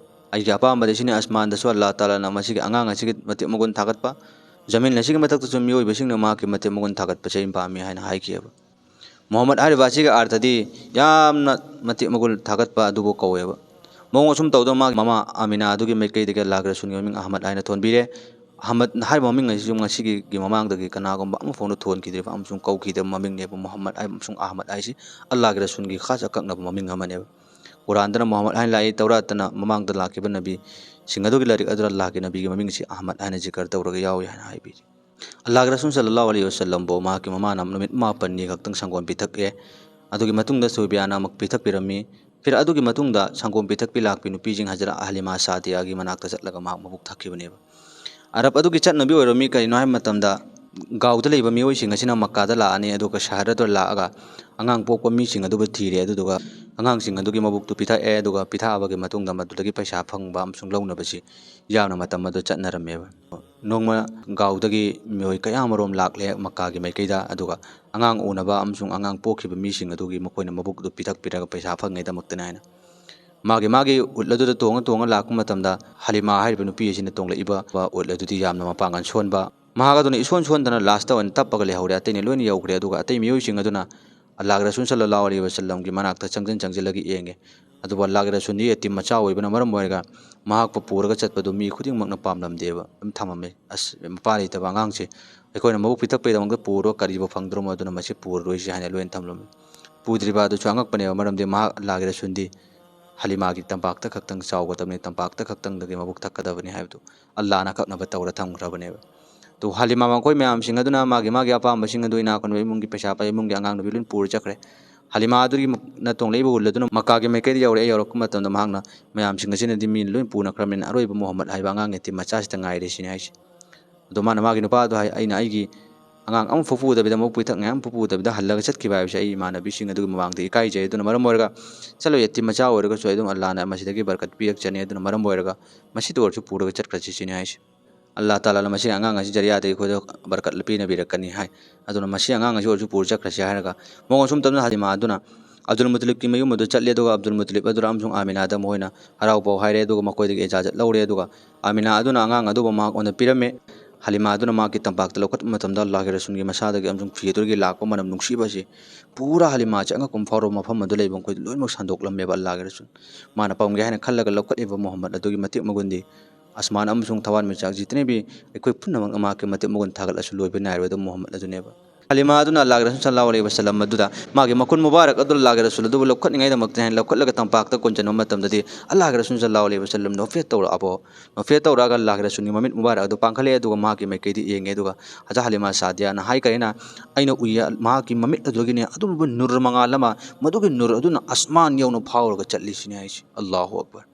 "ꯑꯩꯒꯤ ꯑꯄꯥꯝꯕꯗꯤ ꯁꯤꯅꯤ, ꯑꯁꯃꯥꯟꯗꯁꯨ ꯑꯜꯂꯥꯍ ꯇꯥꯂꯥꯅ ꯃꯁꯤꯒꯤ ꯑꯉꯥꯡ ꯑꯁꯤꯒꯤ ꯃꯇꯤꯛ ꯃꯒꯨꯟ ꯊꯥꯒꯠꯄ, ꯖꯃꯤꯟ ꯑꯁꯤꯒꯤ ꯃꯊꯛꯇꯁꯨ ꯃꯤꯑꯣꯏꯕꯁꯤꯡꯅ ꯃꯍꯥꯛꯀꯤ ꯃꯇꯤꯛ ꯃꯒꯨꯟ ꯊꯥꯒꯠꯄꯁꯦ ꯑꯩꯅ ꯄꯥꯝꯃꯤ" ꯍꯥꯏꯅ ꯍꯥꯏꯈꯤꯑꯕ꯫ ꯃꯨꯍꯝꯃꯗ ꯍꯥꯏꯔꯤꯕ ꯑꯁꯤꯒꯤ ꯑꯥꯔꯊꯗꯤ ꯌꯥꯝꯅ ꯃꯇꯤꯛ ꯃꯒꯨꯟ ꯊꯥꯒꯠꯄ ꯑꯗꯨꯕꯨ ꯀꯧꯋꯦꯕ꯫ ꯃꯑꯣꯡ ꯑꯁꯨꯝ ꯇꯧꯗꯅ ꯃꯥꯒꯤ ꯃꯃꯥ ꯑꯃꯤꯅꯥ ꯑꯗꯨꯒꯤ ꯃꯥꯏꯀꯩꯗꯒꯤ ꯑꯜꯂꯥꯍꯒꯤ ꯔꯁꯨꯜꯒꯤ ꯃꯃꯤꯡ ꯑꯍꯃꯗ ꯍꯥꯏꯅ ꯊꯣꯟꯕꯤꯔꯦ꯫ ꯑꯍꯃꯗ ꯍꯥꯏꯔꯤꯕ ꯃꯃꯤꯡ ꯑꯁꯤꯁꯨ ꯉꯁꯤꯒꯤ ꯃꯃꯥꯡꯗꯒꯤ ꯀꯅꯥꯒꯨꯝꯕ ꯑꯃ ꯐꯥꯎꯅ ꯊꯣꯟꯈꯤꯗ꯭ꯔꯤꯕ ꯑꯃꯁꯨꯡ ꯀꯧꯈꯤꯗꯕ ꯃꯃꯤꯡꯅꯦꯕ꯫ ꯃꯨꯍꯝꯃꯗ ꯍꯥꯏ-, ꯑꯃꯁꯨꯡ ꯑꯍꯃꯗ ꯍꯥꯏꯁꯤ ꯑꯜꯂꯥꯍꯒꯤ ꯔꯁꯨꯜꯒꯤ ꯈꯥꯁ ꯑꯀꯛꯅꯕ ꯃꯃꯤꯡ ꯑꯃꯅꯦꯕ꯫ ꯀꯨꯔꯥꯟꯗꯅ ꯃꯨꯍꯝꯃꯗ ꯍꯥꯏꯅ ꯂꯥꯛꯏ, ꯇꯧꯔꯥꯠꯇꯅ ꯃꯃꯥꯡꯗ ꯂꯥꯛꯈꯤꯕ ꯅꯕꯤꯁꯤꯡ ꯑꯗꯨꯒꯤ ꯂꯥꯏꯔꯤꯛ ꯑꯗꯨꯗ ꯑꯜꯂꯥꯍꯒꯤ ꯅꯕꯤꯒꯤ ꯃꯃꯤꯡꯁꯤ ꯑꯍꯃꯗ ꯍꯥꯏꯅ ꯖꯤꯀꯔ ꯇꯧꯔꯒ ꯌꯥꯎꯏ ꯍꯥꯏꯅ ꯍꯥꯏꯕꯤꯔꯤ꯫ ꯑꯜꯂꯥꯍꯒꯤ ꯔꯁꯨꯜ ꯁꯜꯂꯜꯂꯥꯍꯨ ꯑꯂꯩꯍꯤ ꯋꯥꯁꯜꯂꯝꯕꯨ ꯃꯍꯥꯛꯀꯤ ꯃꯃꯥꯅ ꯅꯨꯃꯤꯠ ꯃꯥꯄꯟꯅꯤ ꯈꯛꯇꯪ ꯁꯪꯒꯣꯝ ꯄꯤꯊꯛꯑꯦ꯫ ꯑꯗꯨꯒꯤ ꯃꯇꯨꯡꯗ ꯁꯨꯐꯤꯌꯥꯅ ꯑꯃꯨꯛ ꯄꯤꯊꯛꯄꯤꯔꯝꯃꯤ꯫ ꯐꯤꯔ ꯑꯗꯨꯒꯤ ꯃꯇꯨꯡꯗ ꯁꯪꯒꯣꯝ ꯄꯤꯊꯛꯄꯤ ꯂꯥꯛꯄꯤ ꯅꯨꯄꯤꯁꯤꯡ ꯍꯖꯔꯠ ꯍꯂꯤꯃꯥ ꯁꯥꯗꯤꯌꯥꯒꯤ ꯃꯅꯥꯛꯇ ꯆꯠꯂꯒ ꯃꯍꯥꯛ ꯃꯕꯨꯛ ꯊꯛꯈꯤꯕꯅꯦꯕ꯫ ꯑꯔꯕ ꯑꯗꯨꯒꯤ ꯆꯠꯅꯕꯤ ꯑꯣꯏꯔꯝꯃꯤ꯫ ꯀꯔꯤꯅꯣ ꯍꯥꯏꯕ ꯃꯇꯝꯗ, ꯒꯥꯎꯗ ꯂꯩꯕ ꯃꯤꯑꯣꯏꯁꯤꯡ ꯑꯁꯤꯅ ꯃꯛꯀꯥꯗ ꯂꯥꯛꯑꯅꯤ, ꯑꯗꯨꯒ ꯁꯍꯔꯗ ꯂꯥꯛꯑꯒ ꯑꯉꯥꯡ ꯄꯣꯛꯄ ꯃꯤꯁꯤꯡ ꯑꯗꯨꯕꯨ ꯊꯤꯔꯦ, ꯑꯗꯨꯗꯨꯒ ꯑꯉꯥꯡꯁꯤꯡ ꯑꯗꯨꯒꯤ ꯃꯕꯨꯛꯇꯨ ꯄꯤꯊꯛꯑꯦ, ꯑꯗꯨꯒ ꯄꯤꯊꯛꯑꯕꯒꯤ ꯃꯇꯨꯡꯗ ꯃꯗꯨꯗꯒꯤ ꯄꯩꯁꯥ ꯐꯪꯕ ꯑꯃꯁꯨꯡ ꯂꯧꯅꯕꯁꯤ ꯌꯥꯝꯅ ꯃꯇꯝ ꯑꯗꯨ ꯆꯠꯅꯔꯝꯃꯦꯕ꯫ ꯅꯣꯡꯃ ꯒꯥꯎꯗꯒꯤ ꯃꯤꯑꯣꯏ ꯀꯌꯥ ꯑꯃꯔꯣꯝ ꯂꯥꯛꯂꯦ ꯃꯛꯀꯥꯒꯤ ꯃꯥꯏꯀꯩꯗ, ꯑꯗꯨꯒ ꯑꯉꯥꯡ ꯎꯅꯕ ꯑꯃꯁꯨꯡ ꯑꯉꯥꯡ ꯄꯣꯛꯈꯤꯕ ꯃꯤꯁꯤꯡ ꯑꯗꯨꯒꯤ ꯃꯈꯣꯏꯅ ꯃꯕꯨꯛ ꯑꯗꯨ ꯄꯤꯊꯛꯄꯤꯔꯒ ꯄꯩꯁꯥ ꯐꯪꯉꯦꯗꯃꯛꯇꯅꯤ ꯍꯥꯏꯅ꯫ ꯃꯥꯒꯤ ꯃꯥꯒꯤ ꯎꯠ ꯑꯗꯨꯗ ꯇꯣꯡꯉ ꯇꯣꯡꯉ ꯂꯥꯛꯄ ꯃꯇꯝꯗ ꯍꯂꯤꯃꯥ ꯍꯥꯏꯔꯤꯕ ꯅꯨꯄꯤ ꯑꯁꯤꯅ ꯇꯣꯡꯂꯛꯏꯕ ꯎꯠ ꯑꯗꯨꯗꯤ ꯌꯥꯝꯅ ꯃꯄꯥꯡꯒꯜ ꯁꯣꯟꯕ, ꯃꯍꯥꯛ ꯑꯗꯨꯅ ꯏꯁꯣꯟ ꯁꯣꯟꯗꯅ ꯂꯥꯁꯇ ꯑꯣꯏꯅ ꯇꯞꯄꯒ ꯂꯩꯍꯧꯔꯦ꯫ ꯑꯇꯩꯅ ꯂꯣꯏꯅ ꯌꯧꯈ꯭ꯔꯦ꯫ ꯑꯗꯨꯒ ꯑꯇꯩ ꯃꯤꯑꯣꯏꯁꯤꯡ ꯑꯗꯨꯅ ꯑꯜꯂꯥꯍꯒꯤ ꯔꯁꯨꯜ ꯁꯜꯂꯜꯂꯥꯍꯨ ꯑꯂꯩꯍꯤ ꯋꯥꯁꯜꯂꯝꯒꯤ ꯃꯅꯥꯛꯇ ꯆꯪꯁꯤꯟ ꯆꯪꯁꯤꯜꯂꯒ ꯌꯦꯡꯉꯦ꯫ ꯑꯗꯨꯕꯨ ꯑꯜꯂꯥꯍꯒꯤ ꯔꯁꯨꯜꯗꯤ ꯌꯦꯇꯤꯝ ꯃꯆꯥ ꯑꯣꯏꯕꯅ ꯃꯔꯝ ꯑꯣꯏꯔꯒ ꯃꯍꯥꯛꯄꯨ ꯄꯨꯔꯒ ꯆꯠꯄꯗꯨ ꯃꯤ ꯈꯨꯗꯤꯡꯃꯛꯅ ꯄꯥꯝꯂꯝꯗꯦꯕ, ꯑꯗꯨꯝ ꯊꯝꯃꯝꯃꯦ꯫ "ꯑꯁ, ꯃꯄꯥ ꯂꯩꯇꯕ ꯑꯉꯥꯡꯁꯦ ꯑꯩꯈꯣꯏꯅ ꯃꯕꯨꯛ ꯄꯤꯊꯛꯄꯩꯗꯃꯛꯇ ꯄꯨꯔꯣ, ꯀꯔꯤꯕꯨ ꯐꯪꯗ꯭ꯔꯣꯃꯣ, ꯑꯗꯨꯅ ꯃꯁꯤ ꯄꯨꯔꯔꯣꯏꯁꯤ" ꯍꯥꯏꯅ ꯂꯣꯏꯅ ꯊꯝꯂꯝꯃꯤ꯫ ꯄꯨꯗ꯭ꯔꯤꯕ ꯑꯗꯨꯁꯨ ꯑꯉꯛꯄꯅꯦꯕ, ꯃꯔꯝꯗꯤ ꯃꯍꯥꯛ, ꯑꯜꯂꯥꯍꯒꯤ ꯔꯁꯨꯜꯗꯤ ꯍꯂꯤꯃꯥꯒꯤ ꯇꯝꯄꯥꯛꯇ ꯈꯛꯇꯪ ꯆꯥꯎꯒꯗꯕꯅꯤ, ꯇꯝꯄꯥꯛꯇ ꯈꯛꯇꯪꯗꯒꯤ ꯃꯕꯨꯛ ꯊꯛꯀꯗꯕꯅꯤ ꯍꯥꯏꯕꯗꯨ ꯑꯜꯂꯥꯍꯅ ꯑꯀꯛꯅꯕ ꯇꯧꯔ ꯊꯝꯈ꯭ꯔꯕꯅꯦꯕ꯫ ꯑꯗꯨ ꯍꯂꯤꯃꯥ ꯃꯈꯣꯏ ꯃꯌꯥꯝꯁꯤꯡ ꯑꯗꯨꯅ ꯃꯥꯒꯤ ꯃꯥꯒꯤ ꯑꯄꯥꯝꯕꯁꯤꯡ ꯑꯗꯨ ꯏꯅꯥꯛ ꯈꯨꯟꯕ ꯏꯃꯨꯡꯒꯤ ꯄꯩꯁꯥ ꯄꯥꯏ ꯏꯃꯨꯡꯒꯤ ꯑꯉꯥꯡ ꯅꯨꯄꯤ ꯂꯣꯏꯅ ꯄꯨꯔ ꯆꯠꯈ꯭ꯔꯦ꯫ ꯍꯂꯤꯃꯥ ꯑꯗꯨꯒꯤ ꯅ ꯇꯣꯡꯂꯛꯏꯕ ꯎꯠ ꯑꯗꯨꯅ ꯃꯛꯀꯥꯒꯤ ꯃꯥꯏꯀꯩꯗ ꯌꯧꯔꯛꯑꯦ꯫ ꯌꯧꯔꯛꯄ ꯃꯇꯝꯗ ꯃꯍꯥꯛꯅ ꯃꯌꯥꯝꯁꯤꯡ ꯑꯁꯤꯅꯗꯤ ꯃꯤꯅ ꯂꯣꯏꯅ ꯄꯨꯅꯈ꯭ꯔꯕꯅꯤꯅ ꯑꯔꯣꯏꯕ ꯃꯨꯍꯝꯃꯗ ꯍꯥꯏꯕ ꯑꯉꯥꯡ ꯌꯦꯇꯤꯝ ꯃꯆꯥꯁꯤꯗ ꯉꯥꯏꯔꯦ ꯁꯤꯅꯤ ꯍꯥꯏꯁꯦ꯫ ꯑꯗꯣ ꯃꯥꯅ ꯃꯥꯒꯤ ꯅꯨꯄꯥꯗꯣ ꯍꯥꯏ, "ꯑꯩꯅ ꯑꯩꯒꯤ ꯑꯉꯥꯡ ꯑꯃꯐꯥꯎ ꯄꯨꯗꯕꯤꯗ, ꯃꯕꯨꯛ ꯄꯤꯊꯛ ꯉꯥꯏ ꯑꯃꯐꯥꯎ ꯄꯨꯗꯕꯤꯗ ꯍꯜꯂꯒ ꯆꯠꯈꯤꯕ ꯍꯥꯏꯕꯁꯦ ꯑꯩ ꯏꯃꯥꯟꯅꯕꯤꯁꯤꯡ ꯑꯗꯨꯒꯤ ꯃꯃꯥꯡꯗ ꯏꯀꯥꯏꯖꯩ꯫ ꯑꯗꯨꯅ ꯃꯔꯝ ꯑꯣꯏꯔꯒ ꯆꯠꯂꯣ, ꯌꯦꯇꯤꯝ ꯃꯆꯥ ꯑꯣꯏꯔꯒꯁꯨ ꯑꯗꯨꯝ ꯑꯜꯂꯥꯍꯅ ꯃꯁꯤꯗꯒꯤ ꯕꯔꯀꯠ ꯄꯤꯔꯛꯆꯅꯤ꯫ ꯑꯗꯨꯅ ꯃꯔꯝ ꯑꯣꯏꯔꯒ ꯃꯁꯤꯗ ꯑꯣꯏꯔꯁꯨ ꯄꯨꯔꯒ ꯆꯠꯈ꯭ꯔꯁꯤ" ꯁꯤꯅꯤ ꯍꯥꯏꯁꯦ꯫ ꯑꯜꯂꯥꯍ ꯇꯥꯂꯥꯅ ꯃꯁꯤ ꯑꯉꯥꯡ ꯑꯁꯤ ꯖꯔꯤꯌꯥꯗꯒꯤ ꯑꯩꯈꯣꯏꯗ ꯕꯔꯀꯠ ꯄꯤꯅꯕꯤꯔꯛꯀꯅꯤ ꯍꯥꯏ꯫ ꯑꯗꯨꯅ ꯃꯁꯤ ꯑꯉꯥꯡ ꯑꯁꯤ ꯑꯣꯏꯔꯁꯨ ꯄꯨꯔ ꯆꯠꯈ꯭ꯔꯁꯤ ꯍꯥꯏꯔꯒ ꯃꯉꯣꯟ ꯁꯨꯝ ꯇꯞꯅ ꯍꯂꯤꯃꯥ ꯑꯗꯨꯅ ꯑꯕꯗꯨꯜ ꯃꯨꯇꯂꯤꯕꯀꯤ ꯃꯌꯨꯝ ꯑꯗꯨ ꯆꯠꯂꯦ꯫ ꯑꯗꯨꯒ ꯑꯕꯗꯨꯜ ꯃꯨꯇꯂꯤꯕ ꯑꯗꯨꯅ ꯑꯃꯁꯨꯡ ꯑꯥꯃꯤꯅꯥꯗ ꯃꯈꯣꯏꯅ ꯍꯔꯥꯎ ꯄꯥꯎ ꯍꯥꯏꯔꯦ꯫ ꯑꯗꯨꯒ ꯃꯈꯣꯏꯗꯒꯤ ꯏꯖꯥꯖꯠ ꯂꯧꯔꯦ꯫ ꯑꯗꯨꯒ ꯑꯥꯃꯤꯅꯥ ꯑꯗꯨꯅ ꯑꯉꯥꯡ ꯑꯗꯨꯕꯨ ꯃꯍꯥꯛꯉꯣꯟꯗ ꯄꯤꯔꯝꯃꯦ꯫ ꯍꯂꯤꯃꯥ ꯑꯗꯨꯅ ꯃꯍꯥꯛꯀꯤ ꯇꯝꯄꯥꯛꯇ ꯂꯧꯈꯠꯄ ꯃꯇꯝꯗ ꯑꯜꯂꯥꯍꯒꯤ ꯔꯁꯨꯜꯒꯤ ꯃꯁꯥꯗꯒꯤ ꯑꯃꯁꯨꯡ ꯐꯤ ꯑꯗꯨꯗꯒꯤ ꯂꯥꯛꯄ ꯃꯅꯝ ꯅꯨꯡꯁꯤꯕ ꯑꯁꯤ ꯄꯨꯔꯥ ꯍꯂꯤꯃꯥ ꯆꯪꯉꯛꯐꯝ ꯐꯥꯎꯔꯕ ꯃꯐꯝ ꯑꯗꯨ ꯂꯩꯕ ꯃꯈꯣꯏꯗ ꯂꯣꯏꯅꯃꯛ ꯁꯟꯗꯣꯛꯂꯝꯃꯦꯕ ꯑꯜꯂꯥꯍꯒꯤ ꯔꯁꯨꯜ꯫ ꯃꯥꯅ ꯄꯝꯒꯦ ꯍꯥꯏꯅ ꯈꯜꯂꯒ ꯂꯧꯈꯠꯂꯤꯕ ꯃꯨꯍꯝꯃꯗ ꯑꯗꯨꯒꯤ ꯃꯇꯤꯛ ꯃꯒꯨꯟꯗꯤ ꯑꯁꯃꯥꯟ ꯑꯃꯁꯨꯡ ꯊꯋꯥꯟꯃꯤꯆꯥꯛ ꯖꯤꯇꯅꯦꯕꯤ ꯑꯩꯈꯣꯏ ꯄꯨꯝꯅꯃꯛꯅ ꯃꯍꯥꯛꯀꯤ ꯃꯇꯤꯛ ꯃꯒꯨꯟ ꯊꯥꯒꯠꯂꯁꯨ ꯂꯣꯏꯕ ꯅꯥꯏꯔꯣꯏꯗꯕ ꯃꯨꯍꯝꯃꯗ ꯑꯗꯨꯅꯦꯕ꯫ ꯍꯂꯤꯃꯥ ꯑꯗꯨꯅ ꯑꯜꯂꯥꯍꯒꯤ ꯔꯁꯨꯜ ꯁꯜꯂꯥꯍꯨ ꯑꯂꯩꯍꯤ ꯋꯁꯜꯂꯝ ꯑꯗꯨꯗ ꯃꯥꯒꯤ ꯃꯈꯨꯟ ꯃꯨꯕꯥꯔꯛ ꯑꯗꯨ ꯑꯜꯂꯥꯍꯒꯤ ꯔꯁꯨꯜ ꯑꯗꯨꯕꯨ ꯂꯧꯈꯠꯅꯤꯡꯉꯥꯏꯗꯃꯛꯇ ꯍꯥꯏꯅ ꯂꯧꯈꯠꯂꯒ ꯇꯝꯄꯥꯛꯇ ꯀꯣꯟꯁꯤꯟꯕ ꯃꯇꯝꯗꯗꯤ ꯑꯜꯂꯥꯍꯒꯤ ꯔꯁꯨꯜ ꯁꯜꯂꯥꯍꯨ ꯑꯂꯩꯍꯤ ꯋꯁꯜꯂꯝ ꯅꯣꯐꯦꯠ ꯇꯧꯔꯛꯑꯕꯣ? ꯅꯣꯐꯦꯠ ꯇꯧꯔꯛꯑꯒ ꯑꯜꯂꯥꯍꯒꯤ ꯔꯁꯨꯜꯒꯤ ꯃꯃꯤꯠ ꯃꯨꯕꯥꯔꯛ ꯑꯗꯨ ꯄꯥꯡꯈꯠꯂꯛꯑꯦ꯫ ꯑꯗꯨꯒ ꯃꯍꯥꯛꯀꯤ ꯃꯥꯏꯀꯩꯗ ꯌꯦꯡꯉꯦ꯫ ꯑꯗꯨꯒ ꯍꯖꯥ ꯍꯂꯤꯃꯥ ꯁꯥꯗꯤꯌꯥꯅ ꯍꯥꯏꯈꯔꯦꯅ, "ꯑꯩꯅ ꯎꯏꯌꯦ, ꯃꯍꯥꯛꯀꯤ ꯃꯃꯤꯠ ꯑꯗꯨꯗꯒꯤꯅꯦ ꯑꯗꯨꯒꯨꯝꯕ ꯅꯨꯔ ꯃꯉꯥꯜ ꯑꯃ, ꯃꯗꯨꯒꯤ ꯅꯨꯔ ꯑꯗꯨꯅ ꯑꯁꯃꯥꯟ ꯌꯧꯅ ꯐꯥꯎꯔꯒ ꯆꯠꯂꯤ" ꯁꯤꯅꯤ ꯍꯥꯏꯁꯦ꯫ ꯑꯜꯂꯥꯍꯨ ꯑꯛꯕꯔ꯫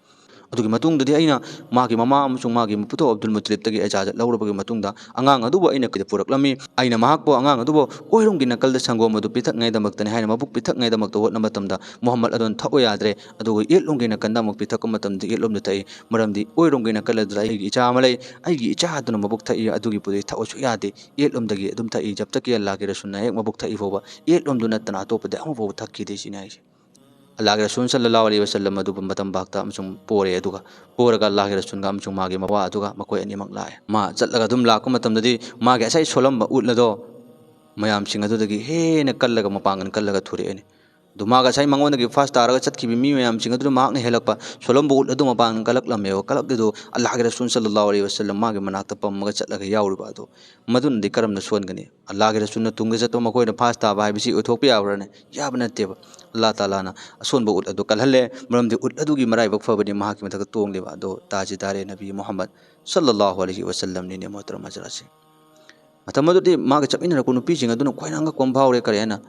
ꯑꯗꯨꯒꯤ ꯃꯇꯨꯡꯗꯗꯤ ꯑꯩꯅ ꯃꯥꯒꯤ ꯃꯃꯥ ꯑꯃꯁꯨꯡ ꯃꯥꯒꯤ ꯃꯄꯨꯊꯧ ꯑꯕꯗꯨꯜ ꯃꯨꯇꯂꯤꯕꯇꯒꯤ ꯏꯖꯥꯖꯠ ꯂꯧꯔꯕꯒꯤ ꯃꯇꯨꯡꯗ ꯑꯉꯥꯡ ꯑꯗꯨꯕꯨ ꯑꯩꯅ ꯀꯩꯗ ꯄꯨꯔꯛꯂꯝꯃꯤ꯫ ꯑꯩꯅ ꯃꯍꯥꯛꯄꯨ, ꯑꯉꯥꯡ ꯑꯗꯨꯕꯨ ꯑꯣꯏꯔꯣꯝꯒꯤ ꯅꯥꯀꯜꯗ ꯁꯪꯒꯣꯝ ꯑꯗꯨ ꯄꯤꯊꯛꯅꯉꯥꯏꯗꯃꯛꯇꯅꯤ ꯍꯥꯏꯅ ꯃꯕꯨꯛ ꯄꯤꯊꯛꯅꯉꯥꯏꯗꯃꯛꯇ ꯍꯣꯠꯅꯕ ꯃꯇꯝꯗ ꯃꯨꯍꯝꯃꯗ ꯑꯗꯨꯅ ꯊꯛꯑꯣ ꯌꯥꯗ꯭ꯔꯦ꯫ ꯑꯗꯨꯒ ꯌꯦꯠꯂꯣꯝꯒꯤ ꯅꯥꯀꯟꯗ ꯑꯃꯨꯛ ꯄꯤꯊꯛꯄ ꯃꯇꯝꯗ ꯌꯦꯠꯂꯣꯝꯗ ꯊꯛꯏ꯫ ꯃꯔꯝꯗꯤ ꯑꯣꯏꯔꯣꯝꯒꯤ ꯅꯥꯀꯜ ꯑꯗꯨꯗ ꯑꯩꯒꯤ ꯏꯆꯥ ꯑꯃ ꯂꯩ꯫ ꯑꯩꯒꯤ ꯏꯆꯥ ꯑꯗꯨꯅ ꯃꯕꯨꯛ ꯊꯛꯏ, ꯑꯗꯨꯒꯤ ꯄꯣꯠꯇꯨ ꯊꯛꯑꯣꯁꯨ ꯌꯥꯗꯦ꯫ ꯌꯦꯠꯂꯣꯝꯗꯒꯤ ꯑꯗꯨꯝ ꯊꯛꯏ꯫ ꯖꯕ ꯇꯛꯀꯤ ꯑꯜꯂꯥꯍꯒꯤ ꯔꯁꯨꯜꯅ ꯍꯦꯛ ꯃꯕꯨꯛ ꯊꯛꯏ ꯐꯥꯎꯕ ꯌꯦꯠꯂꯣꯝꯗꯨ ꯅꯠꯇꯅ ꯑꯇꯣꯞꯄꯗꯤ ꯑꯃꯐꯥꯎꯕ ꯊꯛꯈꯤꯗꯦ ꯁꯤꯅꯤ ꯍꯥꯏꯁꯦ꯫ ꯑꯜꯂꯥꯍꯒꯤ ꯔꯁꯨꯜ ꯁꯜꯂꯜꯂꯥꯍꯨ ꯑꯂꯩꯍꯤ ꯋꯥꯁꯜꯂꯝ ꯑꯗꯨ ꯃꯇꯝ ꯐꯥꯛꯇ ꯑꯃꯁꯨꯡ ꯄꯣꯔꯦ, ꯑꯗꯨꯒ ꯄꯣꯔꯒ ꯑꯜꯂꯥꯍꯒꯤ ꯔꯁꯨꯜꯒ ꯑꯃꯁꯨꯡ ꯃꯥꯒꯤ ꯃꯋꯥ ꯑꯗꯨꯒ ꯃꯈꯣꯏ ꯑꯅꯤꯃꯛ ꯂꯥꯛꯑꯦ꯫ ꯃꯥ ꯆꯠꯂꯒ ꯑꯗꯨꯝ ꯂꯥꯛꯄ ꯃꯇꯝꯗꯗꯤ ꯃꯥꯒꯤ ꯉꯁꯥꯏ ꯁꯣꯜꯂꯝꯕ ꯎꯠ ꯑꯗꯣ ꯃꯌꯥꯝꯁꯤꯡ ꯑꯗꯨꯗꯒꯤ ꯍꯦꯟꯅ ꯀꯜꯂꯒ, ꯃꯄꯥꯡꯒꯜ ꯀꯜꯂꯒ ꯊꯣꯔꯛꯑꯦꯅꯦ꯫ ꯑꯗꯨ ꯃꯥꯒ ꯉꯁꯥꯏ ꯃꯉꯣꯟꯗꯒꯤ ꯐꯥꯁ ꯇꯥꯔꯒ ꯆꯠꯈꯤꯕ ꯃꯤ ꯃꯌꯥꯝꯁꯤꯡ ꯑꯗꯨꯗ ꯃꯍꯥꯛꯅ ꯍꯦꯜꯂꯛꯄ, ꯁꯣꯜꯂꯝꯕ ꯎꯠ ꯑꯗꯨ ꯃꯄꯥꯡꯒꯜ ꯀꯜꯂꯛꯂꯝꯃꯦꯕ꯫ ꯀꯜꯂꯛꯂꯤꯗꯨ ꯑꯜꯂꯥꯍꯒꯤ ꯔꯁꯨꯜ ꯁꯜꯂꯜꯂꯥꯍꯨ ꯑꯂꯩꯍꯤ ꯋꯥꯁꯜꯂꯝ ꯃꯥꯒꯤ ꯃꯅꯥꯛꯇ ꯄꯝꯃꯒ ꯆꯠꯂꯒ ꯌꯥꯎꯔꯤꯕ ꯑꯗꯣ, ꯃꯗꯨꯅꯗꯤ ꯀꯔꯝꯅ ꯁꯣꯟꯒꯅꯤ? ꯑꯜꯂꯥꯍꯒꯤ ꯔꯁꯨꯜꯅ ꯇꯨꯡꯗ ꯆꯠꯄ, ꯃꯈꯣꯏꯅ ꯐꯥꯁ ꯇꯥꯕ ꯍꯥꯏꯕꯁꯤ ꯑꯣꯏꯊꯣꯛꯄ ꯌꯥꯕ꯭ꯔꯥꯅꯦ? ꯌꯥꯕ ꯅꯠꯇꯦꯕ꯫ ꯑꯜꯂꯥꯍ ꯇꯥꯂꯥꯅ ꯑꯁꯣꯟꯕ ꯎꯠ ꯑꯗꯨ ꯀꯜꯍꯜꯂꯦ, ꯃꯔꯝꯗꯤ ꯎꯠ ꯑꯗꯨꯒꯤ ꯃꯔꯥꯏꯕꯛ ꯐꯕꯅꯤ ꯃꯍꯥꯛꯀꯤ ꯃꯊꯛꯇ ꯇꯣꯡꯂꯤꯕ ꯑꯗꯣ ꯇꯥꯖꯤꯗꯥꯔꯦ ꯅꯕꯤ ꯃꯨꯍꯝꯃꯗ ꯁꯜꯂꯜꯂꯥꯍꯨ ꯑꯂꯩꯍꯤ ꯋꯥꯁꯜꯂꯝꯅꯤꯅꯦ, ꯃꯣꯍꯇꯔꯝ ꯍꯖꯔꯠꯁꯤꯡ꯫ ꯃꯇꯝ ꯑꯗꯨꯗꯤ ꯃꯥꯒ ꯆꯠꯃꯤꯟꯅꯔꯛꯄ ꯅꯨꯄꯤꯁꯤꯡ ꯑꯗꯨꯅ ꯈ꯭ꯋꯥꯏꯗꯒꯤ ꯑꯉꯛꯄ ꯑꯃ ꯐꯥꯎꯔꯦ꯫ ꯀꯔꯤ ꯍꯥꯏꯅ?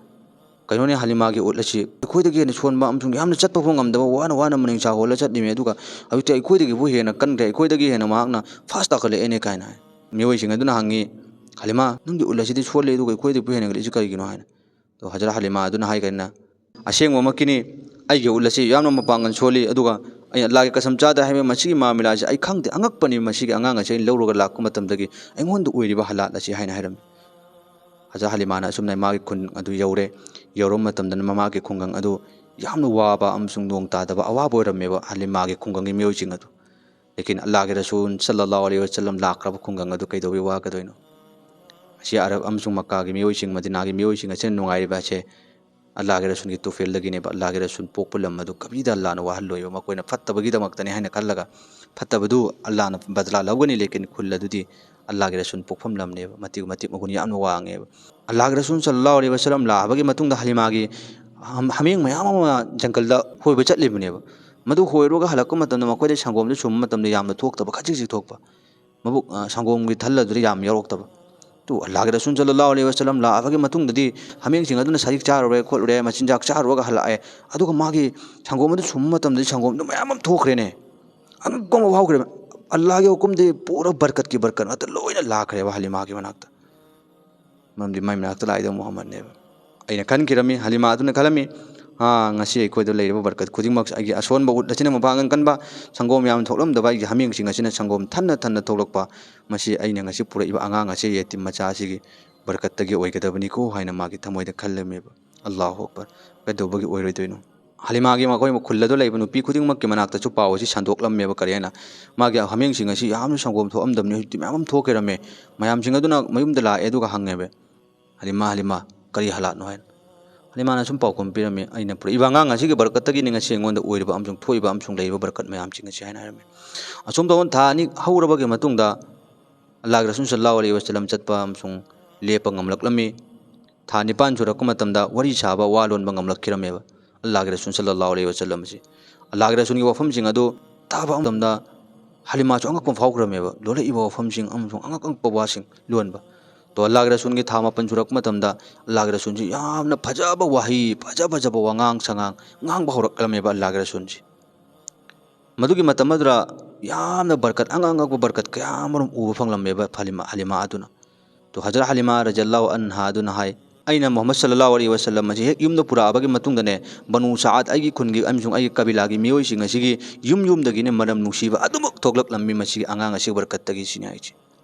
ꯀꯩꯅꯣꯅꯦ, ꯍꯂꯤꯃꯥꯒꯤ ꯎꯠ ꯑꯁꯤ ꯑꯩꯈꯣꯏꯗꯒꯤ ꯍꯦꯟꯅ ꯁꯣꯟꯕ ꯑꯃꯁꯨꯡ ꯌꯥꯝꯅ ꯆꯠꯄ ꯐꯥꯎ ꯉꯝꯗꯕ, ꯋꯥꯅ ꯋꯥꯅ ꯃꯅꯤꯡ ꯁꯥ ꯍꯣꯜꯂ ꯆꯠꯂꯤꯃꯦ, ꯑꯗꯨꯒ ꯍꯧꯖꯤꯛꯇꯤ ꯑꯩꯈꯣꯏꯗꯒꯤꯕꯨ ꯍꯦꯟꯅ ꯀꯟꯈ꯭ꯔꯦ, ꯑꯩꯈꯣꯏꯗꯒꯤ ꯍꯦꯟꯅ ꯃꯍꯥꯛꯅ ꯐꯥꯁ ꯇꯥꯈꯠꯂꯛꯑꯦꯅꯦ ꯀꯥꯏꯅ ꯍꯥꯏ꯫ ꯃꯤꯑꯣꯏꯁꯤꯡ ꯑꯗꯨꯅ ꯍꯪꯉꯤ, "ꯍꯂꯤꯃꯥ, ꯅꯪꯒꯤ ꯎꯠ ꯑꯁꯤꯗꯤ ꯁꯣꯜꯂꯤ, ꯑꯗꯨꯒ ꯑꯩꯈꯣꯏꯗꯒꯤꯕꯨ ꯍꯦꯟꯅ ꯀꯜꯂꯤꯁꯤ ꯀꯔꯤꯒꯤꯅꯣ?" ꯍꯥꯏꯅ꯫ ꯑꯗꯣ ꯍꯖꯔꯠ ꯍꯂꯤꯃꯥ ꯑꯗꯨꯅ ꯍꯥꯏ ꯀꯥꯏꯅ, "ꯑꯁꯦꯡꯕꯃꯛꯀꯤꯅꯤ, ꯑꯩꯒꯤ ꯎꯠ ꯑꯁꯤ ꯌꯥꯝꯅ ꯃꯄꯥꯡꯒꯜ ꯁꯣꯜꯂꯤ, ꯑꯗꯨꯒ ꯑꯩꯅ ꯑꯜꯂꯥꯍꯒꯤ ꯀꯁꯝ ꯆꯥꯗꯅ ꯍꯥꯏꯕ ꯃꯁꯤꯒꯤ ꯃꯥꯃꯤꯂꯥ ꯑꯁꯤ ꯑꯩ ꯈꯪꯗꯦ, ꯑꯉꯛꯄꯅꯤ, ꯃꯁꯤꯒꯤ ꯑꯉꯥꯡ ꯑꯁꯤ ꯑꯩꯅ ꯂꯧꯔꯒ ꯂꯥꯛꯄ ꯃꯇꯝꯗꯒꯤ ꯑꯩꯉꯣꯟꯗ ꯑꯣꯏꯔꯤꯕ ꯍꯥꯂꯥꯠ ꯑꯁꯤ" ꯍꯥꯏꯅ ꯍꯥꯏꯔꯝꯃꯤ꯫ ꯍꯖꯔꯠ ꯍꯂꯤꯃꯥꯅ ꯑꯁꯨꯝꯅ ꯃꯥꯒꯤ ꯈꯨꯟ ꯑꯗꯨ ꯌꯧꯔꯦ꯫ ꯌꯧꯔꯕ ꯃꯇꯝꯗꯅ ꯃꯃꯥꯒꯤ ꯈꯨꯡꯒꯪ ꯑꯗꯨ ꯌꯥꯝꯅ ꯋꯥꯕ ꯑꯃꯁꯨꯡ ꯅꯣꯡ ꯇꯥꯗꯕ ꯑꯋꯥꯕ ꯑꯣꯏꯔꯝꯃꯦꯕ ꯍꯂꯤꯃꯥꯒꯤ ꯈꯨꯡꯒꯪꯒꯤ ꯃꯤꯑꯣꯏꯁꯤꯡ ꯑꯗꯨ꯫ ꯂꯦꯀꯤꯟ ꯑꯜꯂꯥꯍꯒꯤ ꯔꯁꯨꯜ ꯁꯜꯂꯜꯂꯥꯍꯨ ꯑꯂꯩꯍꯤ ꯋꯥꯁꯜꯂꯝ ꯂꯥꯛꯈ꯭ꯔꯕ ꯈꯨꯡꯒꯪ ꯑꯗꯨ ꯀꯩꯗꯧꯕꯩ ꯋꯥꯒꯗꯣꯏꯅꯣ? ꯃꯁꯤ ꯑꯔꯕ ꯑꯃꯁꯨꯡ ꯃꯛꯀꯥꯒꯤ ꯃꯤꯑꯣꯏꯁꯤꯡ, ꯃꯗꯤꯅꯥꯒꯤ ꯃꯤꯑꯣꯏꯁꯤꯡ ꯑꯁꯤꯅ ꯅꯨꯡꯉꯥꯏꯔꯤꯕ ꯑꯁꯦ ꯑꯜꯂꯥꯍꯒꯤ ꯔꯁꯨꯜꯒꯤ ꯇꯨꯐꯦꯜꯗꯒꯤꯅꯦꯕ, ꯑꯜꯂꯥꯍꯒꯤ ꯔꯁꯨꯜ ꯄꯣꯛꯄ ꯂꯝ ꯑꯗꯨ ꯀꯕꯤꯗ ꯑꯜꯂꯥꯍꯅ ꯋꯥꯍꯜꯂꯣꯏꯕ, ꯃꯈꯣꯏꯅ ꯐꯠꯇꯕꯒꯤꯗꯃꯛꯇꯅꯤ ꯍꯥꯏꯅ ꯈꯜꯂꯒ, ꯐꯠꯇꯕꯗꯨ ꯑꯜꯂꯥꯍꯅ ꯕꯗꯂꯥ ꯂꯧꯒꯅꯤ, ꯂꯦꯀꯤꯟ ꯈꯨꯜ ꯑꯗꯨꯗꯤ ꯑꯜꯂꯥꯍꯒꯤ ꯔꯁꯨꯜ ꯄꯣꯛꯐꯝ ꯂꯝꯅꯦꯕ, ꯃꯇꯤꯛ ꯃꯇꯤꯛ ꯃꯒꯨꯟ ꯌꯥꯝꯅ ꯋꯥꯡꯉꯦꯕ꯫ ꯑꯜꯂꯥꯍꯒꯤ ꯔꯁꯨꯜ ꯁꯜꯂꯜꯂꯥꯍꯨ ꯑꯂꯩꯍꯤ ꯋꯥꯁꯜꯂꯝ ꯂꯥꯛꯑꯕꯒꯤ ꯃꯇꯨꯡꯗ ꯍꯂꯤꯃꯥꯒꯤ ꯍꯝ-, ꯍꯥꯃꯦꯡ ꯃꯌꯥꯝ ꯑꯃ ꯖꯪꯒꯜꯗ ꯍꯣꯏꯕ ꯆꯠꯂꯤꯕꯅꯦꯕ꯫ ꯃꯗꯨ ꯍꯣꯏꯔꯨꯔꯒ ꯍꯜꯂꯛꯄ ꯃꯇꯝꯗ ꯃꯈꯣꯏꯗ ꯁꯪꯒꯣꯝꯗꯨ ꯁꯨꯝꯕ ꯃꯇꯝꯗ ꯌꯥꯝꯅ ꯊꯣꯛꯇꯕ, ꯈꯖꯤꯛ ꯈꯖꯤꯛ ꯊꯣꯛꯄ꯫ ꯃꯕꯨꯛ, ꯑ, ꯁꯪꯒꯣꯝꯒꯤ ꯊꯜ ꯑꯗꯨꯗ ꯌꯥꯝ ꯌꯥꯎꯔꯛꯇꯕ꯫ ꯇꯨ ꯑꯜꯂꯥꯍꯒꯤ ꯔꯁꯨꯜ ꯁꯜꯂꯜꯂꯥꯍꯨ ꯑꯂꯩꯍꯤ ꯋꯥꯁꯜꯂꯝ ꯂꯥꯛꯑꯕꯒꯤ ꯃꯇꯨꯡꯗꯗꯤ ꯍꯥꯃꯦꯡꯁꯤꯡ ꯑꯗꯨꯅ ꯁꯖꯤꯛ ꯆꯥꯔꯨꯔꯦ ꯈꯣꯠꯂꯨꯔꯦ, ꯃꯆꯤꯟꯖꯥꯛ ꯆꯥꯔꯨꯔꯒ ꯍꯜꯂꯛꯑꯦ꯫ ꯑꯗꯨꯒ ꯃꯥꯒꯤ ꯁꯪꯒꯣꯝ ꯑꯗꯨ ꯁꯨꯝꯕ ꯃꯇꯝꯗꯗꯤ ꯁꯪꯒꯣꯝꯗꯨ ꯃꯌꯥꯝ ꯑꯃ ꯊꯣꯛꯈ꯭ꯔꯦꯅꯦ꯫ ꯑꯉꯛꯄ ꯑꯃ ꯐꯥꯎꯈ꯭ꯔꯦꯕ꯫ ꯑꯜꯂꯥꯍꯒꯤ ꯍꯨꯀꯨꯝꯗꯤ ꯄꯨꯔꯥ ꯕꯔꯀꯠꯀꯤ ꯕꯔꯀꯠ ꯉꯥꯛꯇ ꯂꯣꯏꯅ ꯂꯥꯛꯈ꯭ꯔꯦꯕ ꯍꯂꯤꯃꯥꯒꯤ ꯃꯅꯥꯛꯇ꯫ ꯃꯔꯝꯗꯤ ꯃꯥꯏ ꯃꯅꯥꯛꯇ ꯂꯥꯛꯏꯗꯣ ꯃꯨꯍꯝꯃꯗꯅꯦꯕ꯫ ꯑꯩꯅ ꯈꯟꯈꯤꯔꯝꯃꯤ, ꯍꯂꯤꯃꯥ ꯑꯗꯨꯅ ꯈꯜꯂꯝꯃꯤ, "ꯑꯥ, ꯉꯁꯤ ꯑꯩꯈꯣꯏꯗ ꯂꯩꯔꯤꯕ ꯕꯔꯀꯠ ꯈꯨꯗꯤꯡꯃꯛ ꯑꯩꯒꯤ ꯑꯁꯣꯟꯕ ꯎꯠ ꯑꯁꯤꯅ ꯃꯄꯥꯡꯒꯜ ꯀꯟꯕ, ꯁꯪꯒꯣꯝ ꯌꯥꯝꯅ ꯊꯣꯛꯂꯝꯗꯕ ꯑꯩꯒꯤ ꯍꯥꯃꯦꯡꯁꯤꯡ ꯑꯁꯤꯅ ꯁꯪꯒꯣꯝ ꯊꯟꯅ ꯊꯟꯅ ꯊꯣꯛꯂꯛꯄ, ꯃꯁꯤ ꯑꯩꯅ ꯉꯁꯤ ꯄꯨꯔꯛꯏꯕ ꯑꯉꯥꯡ ꯑꯁꯤ, ꯌꯦꯇꯤꯝ ꯃꯆꯥ ꯑꯁꯤꯒꯤ ꯕꯔꯀꯠꯇꯒꯤ ꯑꯣꯏꯒꯗꯕꯅꯤꯀꯣ" ꯍꯥꯏꯅ ꯃꯥꯒꯤ ꯊꯃꯣꯏꯗ ꯈꯜꯂꯝꯃꯦꯕ꯫ ꯑꯜꯂꯥꯍꯨ ꯑꯛꯕꯔ꯫ ꯀꯩꯗꯧꯕꯒꯤ ꯑꯣꯏꯔꯣꯏꯗꯣꯏꯅꯣ? ꯍꯂꯤꯃꯥꯒꯤ ꯃꯈꯣꯏ ꯈꯨꯜ ꯑꯗꯨ ꯂꯩꯕ ꯅꯨꯄꯤ ꯈꯨꯗꯤꯡꯃꯛꯀꯤ ꯃꯅꯥꯛꯇꯁꯨ ꯄꯥꯎ ꯑꯁꯤ ꯁꯟꯗꯣꯛꯂꯝꯃꯦꯕ꯫ ꯀꯔꯤ ꯍꯥꯏꯅ? ꯃꯥꯒꯤ ꯍꯥꯃꯦꯡꯁꯤꯡ ꯑꯁꯤ ꯌꯥꯝꯅ ꯁꯪꯒꯣꯝ ꯊꯣꯛꯑꯝꯗꯕꯅꯤ, ꯍꯧꯖꯤꯛꯇꯤ ꯃꯌꯥꯝ ꯑꯃ ꯊꯣꯛꯈꯤꯔꯝꯃꯦ꯫ ꯃꯌꯥꯝꯁꯤꯡ ꯑꯗꯨꯅ ꯃꯌꯨꯝꯗ ꯂꯥꯛꯑꯦ ꯑꯗꯨꯒ ꯍꯪꯉꯦꯕ, "ꯍꯂꯤꯃꯥ, ꯍꯂꯤꯃꯥ, ꯀꯔꯤ ꯍꯥꯂꯥꯠꯅꯣ?" ꯍꯥꯏꯅ꯫ ꯍꯂꯤꯃꯥꯅ ꯁꯨꯝ ꯄꯥꯎꯈꯨꯝ ꯄꯤꯔꯝꯃꯤ, "ꯑꯩꯅ ꯄꯨꯔꯛꯏꯕ ꯑꯉꯥꯡ ꯑꯁꯤꯒꯤ ꯕꯔꯀꯠꯇꯒꯤꯅꯤ ꯉꯁꯤ ꯑꯩꯉꯣꯟꯗ ꯑꯣꯏꯔꯤꯕ ꯑꯃꯁꯨꯡ ꯊꯣꯛꯏꯕ ꯑꯃꯁꯨꯡ ꯂꯩꯔꯤꯕ ꯕꯔꯀꯠ ꯃꯌꯥꯝꯁꯤꯡ ꯑꯁꯤ" ꯍꯥꯏꯅ ꯍꯥꯏꯔꯝꯃꯤ꯫ ꯑꯁꯨꯝ ꯇꯧꯅ ꯊꯥ ꯑꯅꯤ ꯍꯧꯔꯕꯒꯤ ꯃꯇꯨꯡꯗ ꯑꯜꯂꯥꯍꯒꯤ ꯔꯁꯨꯜ ꯁꯜꯂꯜꯂꯥꯍꯨ ꯑꯂꯩꯍꯤ ꯋꯥꯁꯜꯂꯝ ꯆꯠꯄ ꯑꯃꯁꯨꯡ ꯂꯦꯞꯄ ꯉꯝꯂꯛꯂꯝꯃꯤ꯫ ꯊꯥ ꯅꯤꯄꯥꯟ ꯁꯨꯔꯛꯄ ꯃꯇꯝꯗ ꯋꯥꯔꯤ ꯁꯥꯕ, ꯋꯥ ꯂꯣꯟꯕ ꯉꯝꯂꯛꯈꯤꯔꯝꯃꯦꯕ ꯑꯜꯂꯥꯍꯒꯤ ꯔꯁꯨꯜ ꯁꯜꯂꯜꯂꯥꯍꯨ ꯑꯂꯩꯍꯤ ꯋꯥꯁꯜꯂꯝ ꯑꯁꯤ꯫ ꯑꯜꯂꯥꯍꯒꯤ ꯔꯁꯨꯜꯒꯤ ꯋꯥꯐꯝꯁꯤꯡ ꯑꯗꯨ ꯇꯥꯕ ꯃꯇꯝꯗ ꯍꯂꯤꯃꯥꯁꯨ ꯑꯉꯛꯄ ꯐꯥꯎꯈ꯭ꯔꯝꯃꯦꯕ꯫ ꯂꯣꯜꯂꯛꯏꯕ ꯋꯥꯐꯝꯁꯤꯡ ꯑꯃꯁꯨꯡ ꯑꯉꯛ ꯑꯉꯛꯄ ꯋꯥꯁꯤꯡ ꯂꯣꯟꯕ꯫ ꯇꯣ ꯑꯜꯂꯥꯍꯒꯤ ꯔꯁꯨꯜꯒꯤ ꯊꯥ ꯃꯥꯄꯟ ꯁꯨꯔꯛꯄ ꯃꯇꯝꯗ ꯑꯜꯂꯥꯍꯒꯤ ꯔꯁꯨꯜꯁꯤ ꯌꯥꯝꯅ ꯐꯖꯕ ꯋꯥꯍꯩ, ꯐꯖ ꯐꯖꯕ ꯋꯥꯉꯥꯡ ꯁꯉꯥꯡ ꯉꯥꯡꯕ ꯍꯧꯔꯛꯂꯝꯃꯦꯕ ꯑꯜꯂꯥꯍꯒꯤ ꯔꯁꯨꯜꯁꯤ꯫ ꯃꯗꯨꯒꯤ ꯃꯇꯝ ꯑꯗꯨꯗ ꯌꯥꯝꯅ ꯕꯔꯀꯠ, ꯑꯉꯛ ꯑꯉꯛꯄ ꯕꯔꯀꯠ ꯀꯌꯥ ꯑꯃꯔꯣꯝ ꯎꯕ ꯐꯪꯂꯝꯃꯦꯕ ꯍꯂꯤꯃꯥ, ꯍꯂꯤꯃꯥ ꯑꯗꯨꯅ꯫ ꯇꯣ ꯍꯖꯔꯠ ꯍꯂꯤꯃꯥ ꯔꯖꯤꯌꯜꯂꯥꯍꯨ ꯑꯟꯍꯥ ꯑꯗꯨꯅ ꯍꯥꯏ, "ꯑꯩꯅ ꯃꯨꯍꯝꯃꯗ ꯁꯜꯂꯜꯂꯥꯍꯨ ꯑꯂꯩꯍꯤ ꯋꯥꯁꯜꯂꯝ ꯑꯁꯤ ꯍꯦꯛ ꯌꯨꯝꯗ ꯄꯨꯔꯛꯑꯕꯒꯤ ꯃꯇꯨꯡꯗꯅꯦ, ꯕꯅꯨ ꯁꯥꯑꯗ, ꯑꯩꯒꯤ ꯈꯨꯟꯒꯤ ꯑꯃꯁꯨꯡ ꯑꯩꯒꯤ ꯀꯕꯤꯂꯥꯒꯤ ꯃꯤꯑꯣꯏꯁꯤꯡ ꯑꯁꯤꯒꯤ ꯌꯨꯝ ꯌꯨꯝꯗꯒꯤꯅꯦ ꯃꯅꯝ ꯅꯨꯡꯁꯤꯕ ꯑꯗꯨꯃꯛ ꯊꯣꯛꯂꯛꯂꯝꯃꯤ ꯃꯁꯤꯒꯤ ꯑꯉꯥꯡ ꯑꯁꯤꯒꯤ ꯕꯔꯀꯠꯇꯒꯤ" ꯁꯤꯅꯤ ꯍꯥꯏꯁꯦ꯫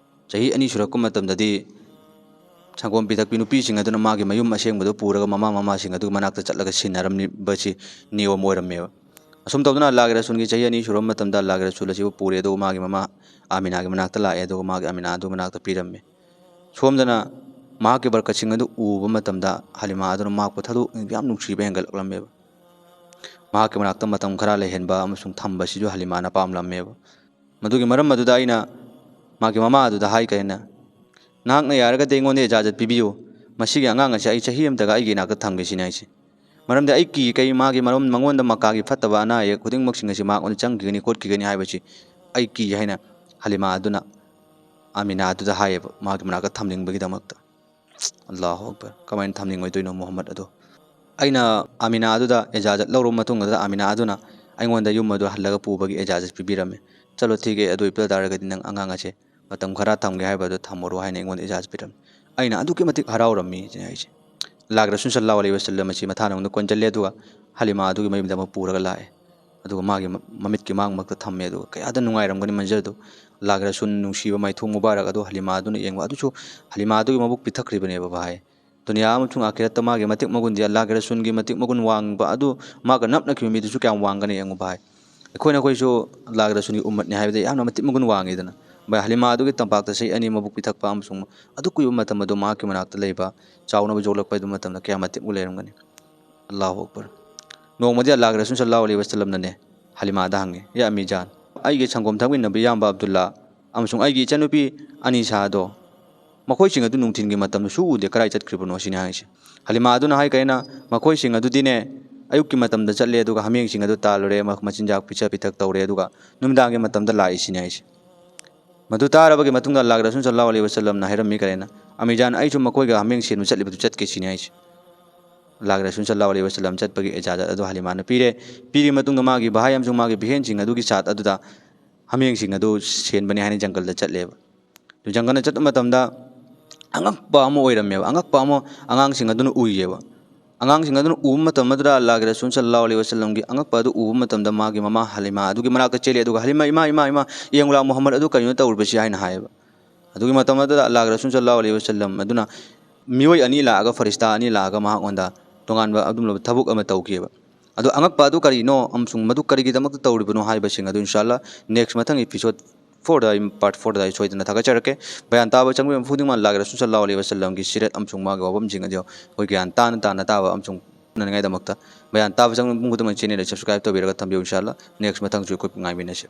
ꯆꯍꯤ ꯑꯅꯤ ꯁꯨꯔꯛꯄ ꯃꯇꯝꯗꯗꯤ ꯁꯪꯒꯣꯝ ꯄꯤꯊꯛꯄꯤ ꯅꯨꯄꯤꯁꯤꯡ ꯑꯗꯨꯅ ꯃꯥꯒꯤ ꯃꯌꯨꯝ ꯑꯁꯦꯡꯕꯗꯨ ꯄꯨꯔꯒ ꯃꯃꯥ ꯃꯃꯥꯁꯤꯡ ꯑꯗꯨꯒꯤ ꯃꯅꯥꯛꯇ ꯆꯠꯂꯒ ꯁꯤꯟꯅꯔꯝꯂꯤꯕꯁꯤ ꯅꯤꯌꯣꯝ ꯑꯣꯏꯔꯝꯃꯦꯕ꯫ ꯑꯁꯨꯝ ꯇꯧꯗꯨꯅ ꯑꯜꯂꯥꯍꯒꯤ ꯔꯁꯨꯜꯒꯤ ꯆꯍꯤ ꯑꯅꯤ ꯁꯨꯔꯕ ꯃꯇꯝꯗ ꯑꯜꯂꯥꯍꯒꯤ ꯔꯁꯨꯜ ꯑꯁꯤꯕꯨ ꯄꯨꯔꯦ, ꯑꯗꯨꯒ ꯃꯥꯒꯤ ꯃꯃꯥ ꯑꯥꯃꯤꯅꯥꯒꯤ ꯃꯅꯥꯛꯇ ꯂꯥꯛꯑꯦ, ꯑꯗꯨꯒ ꯃꯥꯒꯤ ꯑꯥꯃꯤꯅꯥ ꯑꯗꯨ ꯃꯅꯥꯛꯇ ꯄꯤꯔꯝꯃꯦ꯫ ꯁꯣꯝꯗꯅ ꯃꯍꯥꯛꯀꯤ ꯕꯔꯀꯠꯁꯤꯡ ꯑꯗꯨ ꯎꯕ ꯃꯇꯝꯗ ꯍꯂꯤꯃꯥ ꯑꯗꯨꯅ ꯃꯍꯥꯛꯄꯨ ꯊꯥꯗꯣꯛꯅꯤꯡꯕ ꯌꯥꯝ ꯅꯨꯡꯁꯤꯕ ꯍꯦꯟꯒꯠꯂꯛꯂꯝꯃꯦꯕ꯫ ꯃꯍꯥꯛꯀꯤ ꯃꯅꯥꯛꯇ ꯃꯇꯝ ꯈꯔ ꯂꯩꯍꯟꯕ ꯑꯃꯁꯨꯡ ꯊꯝꯕꯁꯤꯁꯨ ꯍꯂꯤꯃꯥꯅ ꯄꯥꯝꯂꯝꯃꯦꯕ꯫ ꯃꯗꯨꯒꯤ ꯃꯔꯝ ꯑꯗꯨꯗ ꯑꯩꯅ ꯃꯥꯒꯤ ꯃꯃꯥ ꯑꯗꯨꯗ ꯍꯥꯏꯈ꯭ꯔꯦꯅ, "ꯅꯍꯥꯛꯅ ꯌꯥꯔꯒꯗꯤ ꯑꯩꯉꯣꯟꯗ ꯏꯖꯥꯖꯠ ꯄꯤꯕꯤꯌꯨ, ꯃꯁꯤꯒꯤ ꯑꯉꯥꯡ ꯑꯁꯤ ꯑꯩ ꯆꯍꯤ ꯑꯃꯇꯒ ꯑꯩꯒꯤ ꯏꯅꯥꯛꯇ ꯊꯝꯒꯦ" ꯁꯤꯅꯤ ꯑꯩꯁꯦ꯫ ꯃꯔꯝꯗꯤ ꯑꯩ ꯀꯤ, ꯀꯩ ꯃꯥꯒꯤ ꯃꯔꯝ, ꯃꯉꯣꯟꯗ ꯃꯀꯥꯒꯤ ꯐꯠꯇꯕ ꯑꯅꯥ ꯑꯌꯦꯛ ꯈꯨꯗꯤꯡꯃꯛꯁꯤꯡ ꯑꯁꯤ ꯃꯉꯣꯟꯗ ꯆꯪꯈꯤꯒꯅꯤ ꯈꯣꯠꯈꯤꯒꯅꯤ ꯍꯥꯏꯕꯁꯤ ꯑꯩ ꯀꯤ ꯍꯥꯏꯅ ꯍꯂꯤꯃꯥ ꯑꯗꯨꯅ ꯑꯥꯃꯤꯅꯥ ꯑꯗꯨꯗ ꯍꯥꯏꯌꯦꯕ, ꯃꯥꯒꯤ ꯃꯅꯥꯛꯇ ꯊꯝꯅꯤꯡꯕꯒꯤꯗꯃꯛꯇ꯫ ꯑꯜꯂꯥꯍꯨ ꯑꯛꯕꯔ! ꯀꯃꯥꯏꯅ ꯊꯝꯅꯤꯡꯉꯣꯏꯗꯣꯏꯅꯣ ꯃꯨꯍꯝꯃꯗ ꯑꯗꯣ? ꯑꯩꯅ ꯑꯥꯃꯤꯅꯥ ꯑꯗꯨꯗ ꯏꯖꯥꯖꯠ ꯂꯧꯔꯕ ꯃꯇꯨꯡꯗ ꯑꯥꯃꯤꯅꯥ ꯑꯗꯨꯅ ꯑꯩꯉꯣꯟꯗ ꯌꯨꯝ ꯑꯗꯨ ꯍꯜꯂꯒ ꯄꯨꯕꯒꯤ ꯏꯖꯥꯖꯠ ꯄꯤꯕꯤꯔꯝꯃꯤ꯫ "ꯆꯠꯂꯣ, ꯊꯤꯒꯦ, ꯑꯗꯨ ꯑꯣꯏꯕ ꯇꯥꯔꯒꯗꯤ ꯅꯪ ꯑꯉꯥꯡ ꯑꯁꯦ ꯃꯇꯝ ꯈꯔ ꯊꯝꯒꯦ ꯍꯥꯏꯕ ꯑꯗꯨ ꯊꯝꯃꯨꯔꯣ" ꯍꯥꯏꯅ ꯑꯩꯉꯣꯟꯗ ꯏꯖꯥꯖꯠ ꯄꯤꯔꯝꯃꯤ꯫ ꯑꯩꯅ ꯑꯗꯨꯛꯀꯤ ꯃꯇꯤꯛ ꯍꯔꯥꯎꯔꯝꯃꯤ ꯁꯤꯅꯤ ꯍꯥꯏꯁꯦ꯫ ꯑꯜꯂꯥꯍꯒꯤ ꯔꯁꯨꯜ ꯁꯜꯂꯜꯂꯥꯍꯨ ꯑꯂꯩꯍꯤ ꯋꯥꯁꯜꯂꯝ ꯑꯁꯤ ꯃꯊꯥꯅ ꯑꯃꯨꯛ ꯀꯣꯟꯁꯤꯜꯂꯦ, ꯑꯗꯨꯒ ꯍꯂꯤꯃꯥ ꯑꯗꯨꯒꯤ ꯃꯌꯨꯝꯗ ꯑꯃꯨꯛ ꯄꯨꯔꯒ ꯂꯥꯛꯑꯦ꯫ ꯑꯗꯨꯒ ꯃꯥꯒꯤ ꯃ-, ꯃꯃꯤꯠꯀꯤ ꯃꯥꯡꯃꯛꯇ ꯊꯝꯃꯦ꯫ ꯑꯗꯨꯒ ꯀꯌꯥꯗ ꯅꯨꯡꯉꯥꯏꯔꯝꯒꯅꯤ ꯃꯟꯖꯔꯗꯨ꯫ ꯑꯜꯂꯥꯍꯒꯤ ꯔꯁꯨꯜ ꯅꯨꯡꯁꯤꯕ ꯃꯥꯏꯊꯣꯡ ꯃꯨꯕꯥꯔꯛ ꯑꯗꯨ ꯍꯂꯤꯃꯥ ꯑꯗꯨꯅ ꯌꯦꯡꯕ꯫ ꯑꯗꯨꯁꯨ ꯍꯂꯤꯃꯥ ꯑꯗꯨꯒꯤ ꯃꯕꯨꯛ ꯄꯤꯊꯛꯈ꯭ꯔꯤꯕꯅꯦꯕ ꯚꯥꯏ꯫ ꯗꯨꯅꯤꯌꯥ ꯑꯃꯁꯨꯡ ꯑꯥꯈꯤꯔꯠꯇ ꯃꯥꯒꯤ ꯃꯇꯤꯛ ꯃꯒꯨꯟꯗꯤ, ꯑꯜꯂꯥꯍꯒꯤ ꯔꯁꯨꯜꯒꯤ ꯃꯇꯤꯛ ꯃꯒꯨꯟ ꯋꯥꯡꯕ ꯑꯗꯨ ꯃꯥꯒ ꯅꯞꯅꯈꯤꯕ ꯃꯤꯗꯨꯁꯨ ꯀꯌꯥꯝ ꯋꯥꯡꯒꯅꯤ ꯌꯦꯡꯉꯨ ꯚꯥꯏ꯫ ꯑꯩꯈꯣꯏꯅ, ꯑꯩꯈꯣꯏꯁꯨ ꯑꯜꯂꯥꯍꯒꯤ ꯔꯁꯨꯜꯒꯤ ꯎꯝꯃꯠꯅꯤ ꯍꯥꯏꯕꯗ ꯌꯥꯝꯅ ꯃꯇꯤꯛ ꯃꯒꯨꯟ ꯋꯥꯡꯉꯤꯗꯅ꯫ ꯚꯥꯏ, ꯍꯂꯤꯃꯥ ꯑꯗꯨꯒꯤ ꯇꯝꯄꯥꯛꯇ ꯆꯍꯤ ꯑꯅꯤ ꯃꯕꯨꯛ ꯄꯤꯊꯛꯄ ꯑꯃꯁꯨꯡ ꯑꯗꯨꯛ ꯀꯨꯏꯕ ꯃꯇꯝ ꯑꯗꯨ ꯃꯍꯥꯛꯀꯤ ꯃꯅꯥꯛꯇ ꯂꯩꯕ, ꯆꯥꯎꯅꯕ ꯌꯣꯛꯂꯛꯄ ꯑꯗꯨ ꯃꯇꯝꯗ ꯀꯌꯥ ꯃꯇꯤꯛ ꯂꯩꯔꯝꯒꯅꯤ꯫ ꯑꯜꯂꯥꯍꯨ ꯑꯛꯕꯔ꯫ ꯅꯣꯡꯃꯗꯤ ꯑꯜꯂꯥꯍꯒꯤ ꯔꯁꯨꯜ ꯁꯜꯂꯥꯍꯨ ꯑꯂꯩꯍꯤ ꯋꯥꯁꯜꯂꯝꯅꯅꯦ ꯍꯂꯤꯃꯥꯗ ꯍꯪꯉꯤ, "ꯌꯥ ꯑꯃꯤꯖꯥꯟ, ꯑꯩꯒꯤ ꯁꯪꯒꯣꯝ ꯊꯛꯃꯤꯟꯅꯕ ꯏꯌꯥꯝꯕ ꯑꯕꯗꯨꯜꯂꯥ ꯑꯃꯁꯨꯡ ꯑꯩꯒꯤ ꯏꯆꯟꯅꯨꯄꯤ ꯑꯅꯤꯁꯥ ꯑꯗꯣ, ꯃꯈꯣꯏꯁꯤꯡ ꯑꯗꯨ ꯅꯨꯡꯊꯤꯜꯒꯤ ꯃꯇꯝꯗ ꯁꯨꯛꯎ ꯎꯗꯦ, ꯀꯗꯥꯏ ꯆꯠꯈ꯭ꯔꯤꯕꯅꯣ?" ꯁꯤꯅꯤ ꯍꯥꯏꯁꯦ꯫ ꯍꯂꯤꯃꯥ ꯑꯗꯨꯅ ꯍꯥꯏꯈ꯭ꯔꯦꯅ, "ꯃꯈꯣꯏꯁꯤꯡ ꯑꯗꯨꯗꯤꯅꯦ, ꯑꯌꯨꯛꯀꯤ ꯃꯇꯝꯗ ꯆꯠꯂꯦ, ꯑꯗꯨꯒ ꯍꯥꯃꯦꯡꯁꯤꯡ ꯑꯗꯨ ꯇꯥꯜꯂꯨꯔꯦ, ꯃ-, ꯃꯆꯤꯟꯖꯥꯛ ꯄꯤꯖ ꯄꯤꯊꯛ ꯇꯧꯔꯦ, ꯑꯗꯨꯒ ꯅꯨꯃꯤꯗꯥꯡꯒꯤ ꯃꯇꯝꯗ ꯂꯥꯛꯏ" ꯁꯤꯅꯤ ꯍꯥꯏꯁꯦ꯫ ꯃꯗꯨ ꯇꯥꯔꯕꯒꯤ ꯃꯇꯨꯡꯗ ꯑꯜꯂꯥꯍꯒꯤ ꯔꯁꯨꯜ ꯁꯜꯂꯥꯍꯨ ꯑꯂꯩꯍꯤ ꯋꯥꯁꯜꯂꯝꯅ ꯍꯥꯏꯔꯝꯃꯤ ꯀꯔꯤꯅ, "ꯑꯃꯤꯖꯥꯟ, ꯑꯩꯁꯨ ꯃꯈꯣꯏꯒ ꯍꯥꯃꯦꯡ ꯁꯦꯟꯕ ꯆꯠꯂꯤꯕꯗꯨ ꯆꯠꯀꯦ" ꯁꯤꯅꯤ ꯍꯥꯏꯁꯦ꯫ ꯑꯜꯂꯥꯍꯒꯤ ꯔꯁꯨꯜ ꯁꯜꯂꯥꯍꯨ ꯑꯂꯩꯍꯤ ꯋꯥꯁꯜꯂꯝ ꯆꯠꯄꯒꯤ ꯏꯖꯥꯖꯠ ꯑꯗꯨ ꯍꯂꯤꯃꯥꯅ ꯄꯤꯔꯦ꯫ ꯄꯤꯔꯕ ꯃꯇꯨꯡꯗ ꯃꯥꯒꯤ ꯚꯥꯏ ꯑꯃꯁꯨꯡ ꯃꯥꯒꯤ ꯚꯦꯟꯁꯤꯡ ꯑꯗꯨꯒꯤ ꯁꯥꯠ ꯑꯗꯨꯗ ꯍꯥꯃꯦꯡꯁꯤꯡ ꯑꯗꯨ ꯁꯦꯟꯕꯅꯤ ꯍꯥꯏꯅ ꯖꯪꯒꯜꯗ ꯆꯠꯂꯦꯕ꯫ ꯑꯗꯨ ꯖꯪꯒꯜꯗ ꯆꯠꯄ ꯃꯇꯝꯗ ꯑꯉꯛꯄ ꯑꯃ ꯑꯣꯏꯔꯝꯃꯦꯕ꯫ ꯑꯉꯛꯄ ꯑꯃ ꯑꯉꯥꯡꯁꯤꯡ ꯑꯗꯨꯅ ꯎꯏꯌꯦꯕ꯫ ꯑꯉꯥꯡꯁꯤꯡ ꯑꯗꯨꯅ ꯎꯕ ꯃꯇꯝ ꯑꯗꯨꯗ ꯑꯜꯂꯥꯍꯒꯤ ꯔꯁꯨꯜ ꯁꯜꯂꯥꯍꯨ ꯑꯂꯩꯍꯤ ꯋꯥꯁꯜꯂꯝꯒꯤ ꯑꯉꯛꯄ ꯑꯗꯨ ꯎꯕ ꯃꯇꯝꯗ ꯃꯥꯒꯤ ꯃꯃꯥ ꯍꯂꯤꯃꯥ ꯑꯗꯨꯒꯤ ꯃꯅꯥꯛꯇ ꯆꯦꯜꯂꯦ, ꯑꯗꯨꯒ "ꯍꯂꯤꯃꯥ, ꯏꯃꯥ, ꯏꯃꯥ, ꯏꯃꯥ, ꯌꯦꯡꯉꯨꯂꯥ, ꯃꯨꯍꯝꯃꯗ ꯑꯗꯨ ꯀꯔꯤꯅꯣ ꯇꯧꯔꯤꯕꯁꯤ?" ꯍꯥꯏꯅ ꯍꯥꯏꯌꯦꯕ꯫ ꯑꯗꯨꯒꯤ ꯃꯇꯝ ꯑꯗꯨꯗ ꯑꯜꯂꯥꯍꯒꯤ ꯔꯁꯨꯜ ꯁꯜꯂꯥꯍꯨ ꯑꯂꯩꯍꯤ ꯋꯥꯁꯜꯂꯝ ꯑꯗꯨꯅ ꯃꯤꯑꯣꯏ ꯑꯅꯤ ꯂꯥꯛꯑꯒ, ꯐꯔꯤꯁꯇꯥ ꯑꯅꯤ ꯂꯥꯛꯑꯒ ꯃꯍꯥꯛꯉꯣꯟꯗ ꯇꯣꯉꯥꯟꯕ ꯑꯗꯨꯒꯨꯝꯂꯕ ꯊꯕꯛ ꯑꯃ ꯇꯧꯈꯤꯑꯕ꯫ ꯑꯗꯣ ꯑꯉꯛꯄ ꯑꯗꯨ ꯀꯔꯤꯅꯣ ꯑꯃꯁꯨꯡ ꯃꯗꯨ ꯀꯔꯤꯒꯤꯗꯃꯛꯇ ꯇꯧꯔꯤꯕꯅꯣ ꯍꯥꯏꯕꯁꯤꯡ ꯑꯗꯨ ꯏꯟꯁꯥ ꯑꯜꯂꯥꯍ next ꯃꯊꯪ episode fourꯗ ꯑꯩ, part fourꯗ ꯑꯩ ꯁꯣꯏꯗꯅ ꯊꯥꯒꯠꯆꯔꯛꯀꯦ꯫ ꯕꯌꯥꯟ ꯇꯥꯕ ꯆꯪꯕꯤꯕ ꯃꯤꯄꯨꯝ ꯈꯨꯗꯤꯡꯃꯛ ꯑꯜꯂꯥꯍꯒꯤ ꯔꯁꯨꯜ ꯁꯜꯂꯥꯍꯨ ꯑꯂꯩꯍꯤ ꯋꯥꯁꯜꯂꯝꯒꯤ ꯁꯤꯔꯠ ꯑꯃꯁꯨꯡ ꯃꯥꯒꯤ ꯋꯥꯐꯝꯁꯤꯡ ꯑꯗꯨ ꯑꯩꯈꯣꯏ ꯒ꯭ꯌꯥꯟ ꯇꯥꯅ ꯇꯥꯅ ꯇꯥꯕ ꯑꯃꯁꯨꯡ ꯈꯪꯅꯅꯤꯡꯉꯥꯏꯗꯃꯛꯇ ꯕꯌꯥꯟ ꯇꯥꯕ ꯆꯪꯕ ꯃꯤꯄꯨꯝ ꯈꯨꯗꯤꯡꯃꯛ channel ꯑꯁꯤ subscribe ꯇꯧꯕꯤꯔꯒ ꯊꯝꯕꯤꯌꯨ ꯏꯟꯁꯥ ꯑꯜꯂꯥꯍ꯫ Next ꯃꯊꯪꯁꯨ ꯑꯩꯈꯣꯏ ꯉꯥꯏꯃꯤꯟꯅꯁꯤ꯫